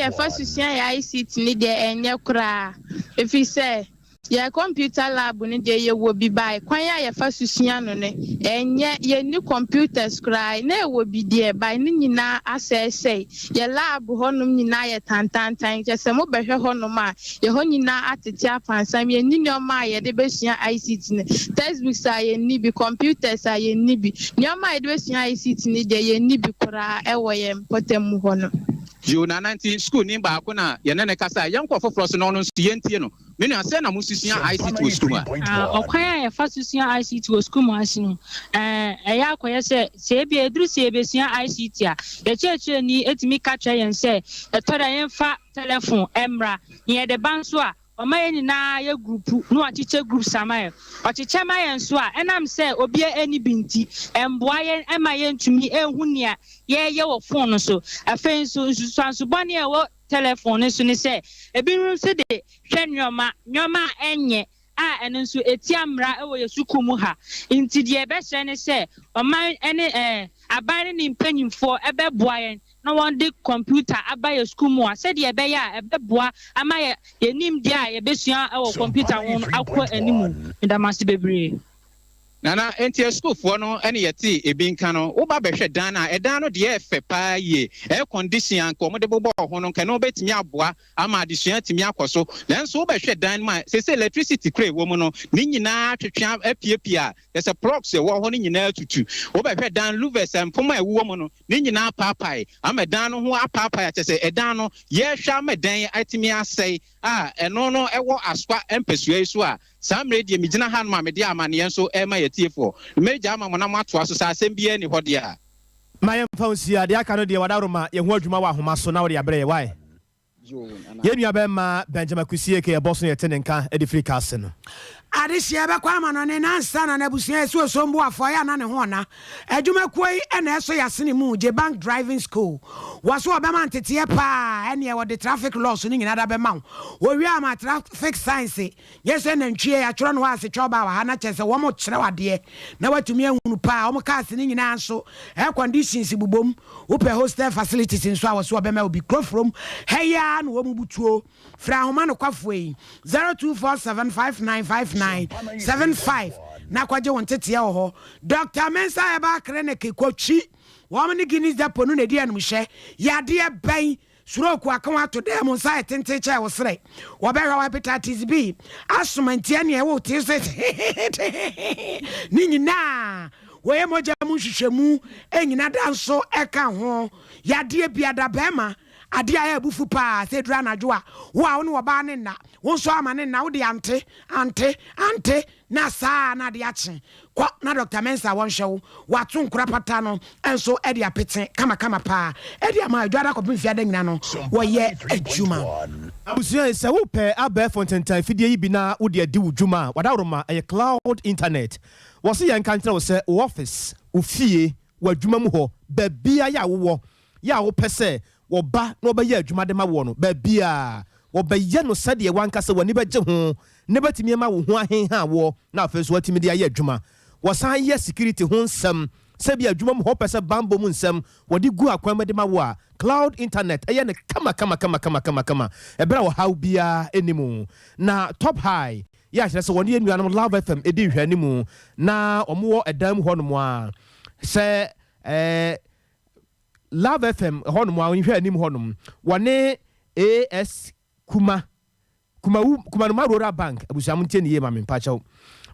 yɛfa so sua yɛ ICT ne deɛ, ɛnyɛ koraa, ɛfiri sɛ yɛ computer lab no deɛ yɛwɔ bi bae, kwan a yɛfa so sua no ɛnyɛ. Yɛnni computers koraa na ɛwɔ bi deɛ bae ne nyinaa asɛesɛe. Yɛ lab hɔnom nyinaa yɛ tantantan, kyɛ sɛ mobɛhwɛ hɔnom a, yɛ hɔ nyinaa atete apansam. Yɛnni nneɛma a yɛde bɛsua ICT no, textbooks a yɛnni bi, computers a yɛnni bi, nneɛma a yɛde bɛsua ICT no deɛ yɛnni bi koraa ɛwɔ yɛn mpɔtam mu hɔ no. Yo, Nana, nti sukuu ni baako na yɛne ne kasa a, yɛnkɔ foforɔ so na ɔno nso yɛntie no. Me nua, sɛ na mo susua ICT wɔ sukuu mu a? Ɔkwan a yɛfa so sua ICT wɔ sukuu mu ase no, ɛyɛ akɔyɛ sɛ ebi eduru sɛ yɛbɛsua ICT a, yɛkyerɛkyerɛni etumi ka kyerɛ yɛn sɛ ɛtɔ da yɛmfa telephone mmra, na yɛde ba nso a, ɔma yɛn nyinaa yɛ group na wakyekyɛ groups ama yɛn. Ɔkyekyɛ ma yɛn nso a, ɛnam sɛ obiara ani bi nti, ɛmboa yɛn ɛma yɛntumi ehu nea yɛreyɛ wɔ phone no so. Afei nso, nsusuanso bɔne a ɛwɔ telephone no so ne sɛ ebinom nso de hwɛ nneɛma a ɛnyɛ a, ɛno nso etia mmara ɛwɔ yɛ sukuu mu ha. Nti deɛ ɛbɛhyɛ ne sɛ ɔman ɛne aban ne ne mpanyinfoɔ ɛbɛboa yɛn na wɔde kɔmputa aba yɛ sukuu mu a, sɛdeɛ ɛbɛyɛ a ɛbɛboa ama yɛ yɛnim deɛ a yɛbɛsua ɛwɔ kɔmputa ho no akɔ anim. Ndamase bebree. Nana, nti asukuufoɔ no ɛne yɛte ebi nka no, woba bɛhwɛ dan no a, ɛdan no deɛ ɛfɛ paa yie, air condition a nka wɔde bobɔ ho no nka no bɛtumi aboa ama adesua atumi akɔ so. Nanso wobɛhwɛ dan no mu a, sese electricity kura ɛwɔ mu no ne nyinaa twetwe apiapia a kyɛ sɛ plugs ɛwɔ hɔ no nyinaa tutu. Wobɛhwɛ dan louvers, mpoma a ɛwɔ mu no ne nyinaa paapae ama dan no ho apaapae a kyɛ sɛ ɛdan no yɛrehwɛ ama dan atumi asɛe a, ɛno no ɛwɔ Asokwa mpasua yi so a saa mmerɛ deɛ megyina ha nom a mede amanneɛ nso ɛrema yɛtiefoɔ. Mmɛgya ama mo na moatoa so sɛ asɛm biara ni hɔ deɛ a. Ma yɛmfa wo nsi a, deɛ aka no deɛ w'adaworoma yɛ ho adwuma wɔ ahoma so na wode abrɛ yɛ, wai? Yɛn nua bɛrima Benjamin Kwesi aka ɛbɔ so na yɛte ne nka de firi kaa ase no. Adehyeɛ bɛkɔ amanɔne na ansa na n'abusua asi osomboafoɔ yɛ a na ne ho ɔna. Adwumakuo yi na ɛsɔ yasene mu, Gye Bank Driving School. Wɔ so wɔbɛma nteteɛ paa ɛneɛ wɔde traffic laws no nyina da bɛma wo. Wɔwie a ma traffic signs nyɛ sɛ nantwie yɛatwerɛ no hɔ asetwɛ ɔbaa wɔ ha na kyerɛ sɛ wɔn kyerɛ wo adeɛ na watumi ahunu paa. Wɔn cars no nyinaa nso air conditions bobom. Wopɛ hostel facilities nso a wɔ so wɔbɛma wo bi. Kurofurom ha yi ara na wɔn butuo. Frɛ ahoma nokwafoɔ yi, 0247595975 na kɔgye wo nteteɛ wɔ hɔ. Dɔkta Mensah Herbal Clinic, Kotwi, wɔn ne Guinness Depot no na ɛdi animhyɛ. Yadeɛ bɛn? Stroke aka wo ato dɛm, nsa ayɛ tenten kyɛn wo serɛ. Wɔbɛhwɛ wo hepatitis B, asthma, ntia nea ɛwɔ wo tiri so hehehehe ne nyinaa. Wɔyɛ mogya mu nhwehwɛmu nyina da nso ka ho. Yadeɛ biada bɛrima Adeɛ a ɛyɛ abufu paa sɛ ɛduru anadwo a, wo a wo ne ɔbaa no nna, wo nso ama no nna, wode ante, ante, ante, na saa ara na adeɛ akye. Kɔ na Dɔkta Mensah wɔnhwɛ wo, wato nkorapata no nso de apete kamakama paa de ama wo. Adwada kɔpem Fiada nyina no wɔyɛ adwuma. Abusua yi, sɛ wopɛ abɛɛfo ntentan afidie yi bi na wode adi wo dwuma a, w'adaworoma, ɛyɛ cloud internet. Wɔse yɛnka nkyerɛ wo sɛ wo office, wo fie, w'adwuma mu hɔ, baabiara a wowɔ, yɛ a wopɛ sɛ wɔba na wɔbɛyɛ adwuma de ma woɔ no, baabiara, wɔbɛyɛ no sɛdeɛ w'ankasa w'ani bɛgye ho na ɛbɛtumi ama wo ho ahenha woɔ na afei nso woatumi de ayɛ adwuma. Wɔsan yɛ sikiriti ho nsɛm, sɛ ebia adwuma mu hɔ wopɛ sɛ banbɔ mu nsɛm wɔde gu akwan mu de ma wo a, cloud internet yɛ no kama kama kama kama kama kama ɛberɛ a ɔhaw biara nni mu. Na Top High yɛ akyerɛ sɛ wɔne yɛn nuanom Love FM di nhwɛanimu na wɔwɔ ɛdan mu hɔnom a sɛ ɛɛ Love FM hɔnom a nhwɛ anim hɔnom wɔne AS Kuma Kumawu Kumanoma Rural Bank abusua mo ntie ne yie ma me mpakyɛw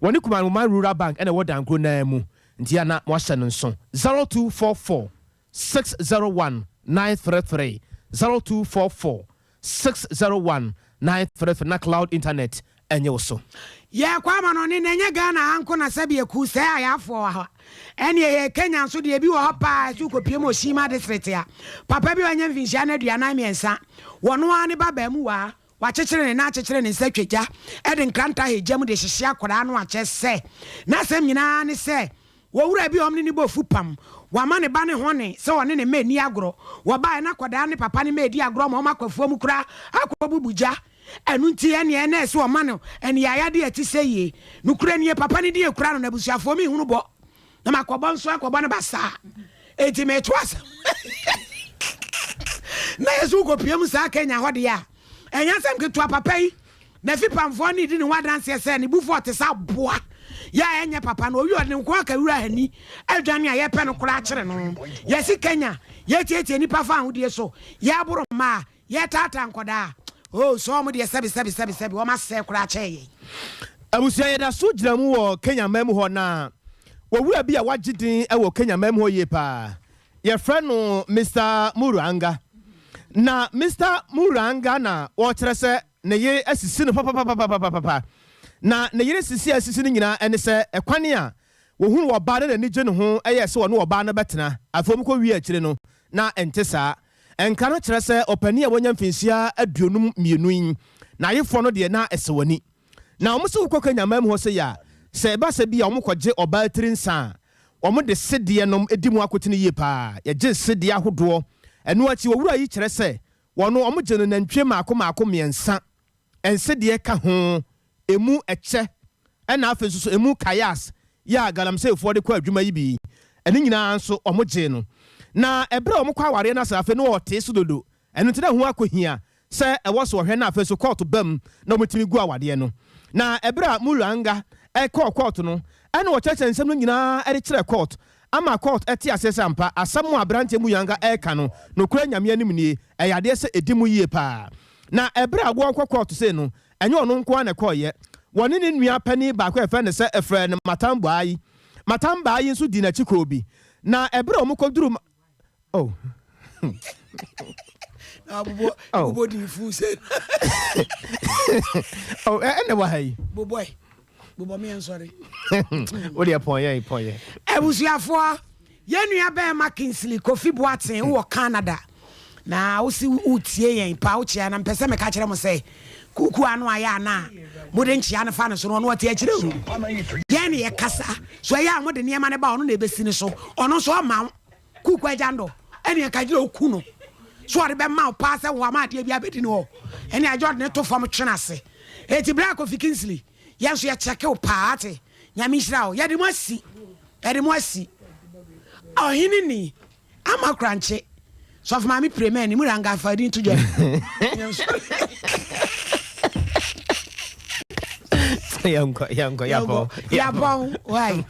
wɔne Kumanoma Rural Bank ɛna ɛwɔ Dankuro naa mu nti a na moahyɛ no nso 0244 601 933 0244 601 933 na cloud internet ɛnyɛ wo so. Yɛkɔ amanɔne na ɛnyɛ Ghana ha nko na sɛbi ɛku sɛɛ ayafoɔ wɔ ha ɛneɛ yɛ Kenya nso deɛ ebi wɔ hɔ paa ɛsɛ wokɔpie mu Oshima district a papa bi a wanya mfinhyia no 43 wɔno ara ne ba baamuwaa wakyekyere ne nan akyekyere ne nsa twa gya ɛde nkranta ahɛ gya mu de hyehye akwadaa no akyɛ sɛ n'asɛm nyinaa ne sɛ Owura bi a wɔne no bɔ fupam. Wama ne ba no hɔne sɛ ɔne ne mma nni agorɔ. Wɔbaeɛ na akwadaa ne papa ne mma redi agorɔ ma wɔakɔ afuom koraa akɔbubu gya. Ɛno nti ɛnneɛ na ɛsɛ ɔma no aniyayadeɛ a ɛte sɛ yei. Nokorɛ nie, papa no din akura no na abusuafoɔ menhunu bɔ na makɔbɔ nso akɔbɔ no basaa. Enti meto asɛm na yɛ sɛ wokɔpue mu saa Kenya hɔ deɛ a, ɛnyɛ asɛm ketewa. Papa yi N'afipamfoɔ no redi ne ho adanseɛ sɛ ne bufoɔ te sɛ aboa yɛ a ɛnyɛ papa na ɔwie ɔde ne nko aka wura hani adwane a yɛpɛ no koraa kyere no. Yɛsi Kenya, yɛtiatia nnipa fa ahodie so, yɛboro mmaa, yɛtaataa nkɔdaa. Oh, sɛ wɔn deɛ sɛbi sɛbi sɛbi sɛbi wɔn asɛe koraa kyɛn yɛn. Abusua yɛda so gyina mu wɔ Kenya man mu hɔ na owura bi a wagye din wɔ Kenya man mu hɔ yie paa yɛfrɛ no Mister Muranga na Mister Muranga na wɔkyerɛ sɛ Ne yere asisi no papapapapapa. Na ne yere sisi a asisi no nyinaa ne sɛ, ɛkwan a wɔhunuu ɔbaa no na n'ani gye ne ho yɛɛ sɛ ɔne ɔbaa no bɛtena. Afei wɔkɔwiee akyire no, na ɛnte saa. Nkra no kyerɛ sɛ ɔpanin a wanya mfinhyia 52 yi, n'ayeforɔ no deɛ na ɛsɛ w'ani. Na wɔn se wokɔ Kenya man mu hɔ sei a, sɛ ɛba sɛ bi a wɔkɔgye ɔbaa tiri nsa a, wɔde sedeɛ nom di mu akotene yie pa ara. Yɛgye sedeɛ ahodoɔ. Ɛno akyi, owura yi kyerɛ sɛ Wɔn wɔgye no nantwie mmaako mmaako mmiɛnsa, nsedeɛ ka ho, emu ɛkyɛ, ɛna afei nso so emu kayas yɛ a galamseyfoɔ de kɔ adwuma yi bi, ɛno nyinaa nso wɔgyee no. Na ɛberɛ a wɔkɔ awareɛ no ase afei no wɔtee so dodo, ɛno nti na ɛho akɔhia sɛ ɛwɔ so wɔhwɛ na afei nso kɔɔto ba mu na wɔtumi gu awadeɛ no. Na ɛberɛ a Muranga kɔɔ kɔɔto no, ɛna ɔkyerɛkyerɛ nsɛm no nyinaa de kyerɛɛ kɔɔto, Ama Kurt te aseɛ sɛ ampa, asɛm a aberanteɛ Muyanga reka no, nokorɛ Nyame anim nie, ɛyɛ adeɛ sɛ ɛdi mu yie paa. Na ɛberɛ a wɔrekɔ kɔɔto sei no, ɛnyɛ ɔno nko ara na ɛkɔeɛ. Wɔne ne nua panin baako a yɛfrɛ no sɛ frɛ no Matambwaayi. Matambaayi nso dii n'akyi kɔɔ bi. Na ɛberɛ a wɔkɔduruu Oh. Na bobɔ oh. bobɔ di fu sɛ. Oh, ɛnna wɔ ha yi. Bobɔ yi. Bobɔ mi nsɔre. Wo deɛ pɔn yɛn pɔn yɛn. Abusuafoɔ. Yɛn nua bɛɛma Kingsley Kofi Boateng wowɔ Canada na wosi wotie yɛn paa wokyea na mpɛ sɛ meka kyerɛ mo sɛ kuku ano ayɛ ana a mode nkyea no fa no so no ɔno ɔte akyire o yɛn ne yɛkasa so ɛyɛ a mode nneɛma no ba ɔno na ɛbɛsi no so ɔno nso ɔma wo kuku agya ndɔ ɛne ɛka gyina oku no so ɔde bɛma wo paa sɛ wɔama adeɛ bi abɛdi no hɔ ɛne agya ɔde ne to fam twene ase eti berɛ a Kofi Kingsley Yɛn nso yɛ kyɛke wo paa ate. Nyame nhyira wo. Yɛde mo asi. Yɛde mo asi. Ɔhene ni. Ama korankye. Sɔfo maame pire mɛ ni mura nga fa din to dwam. Yɛnkɔ yɛnkɔ yapɔn. Yapɔn why.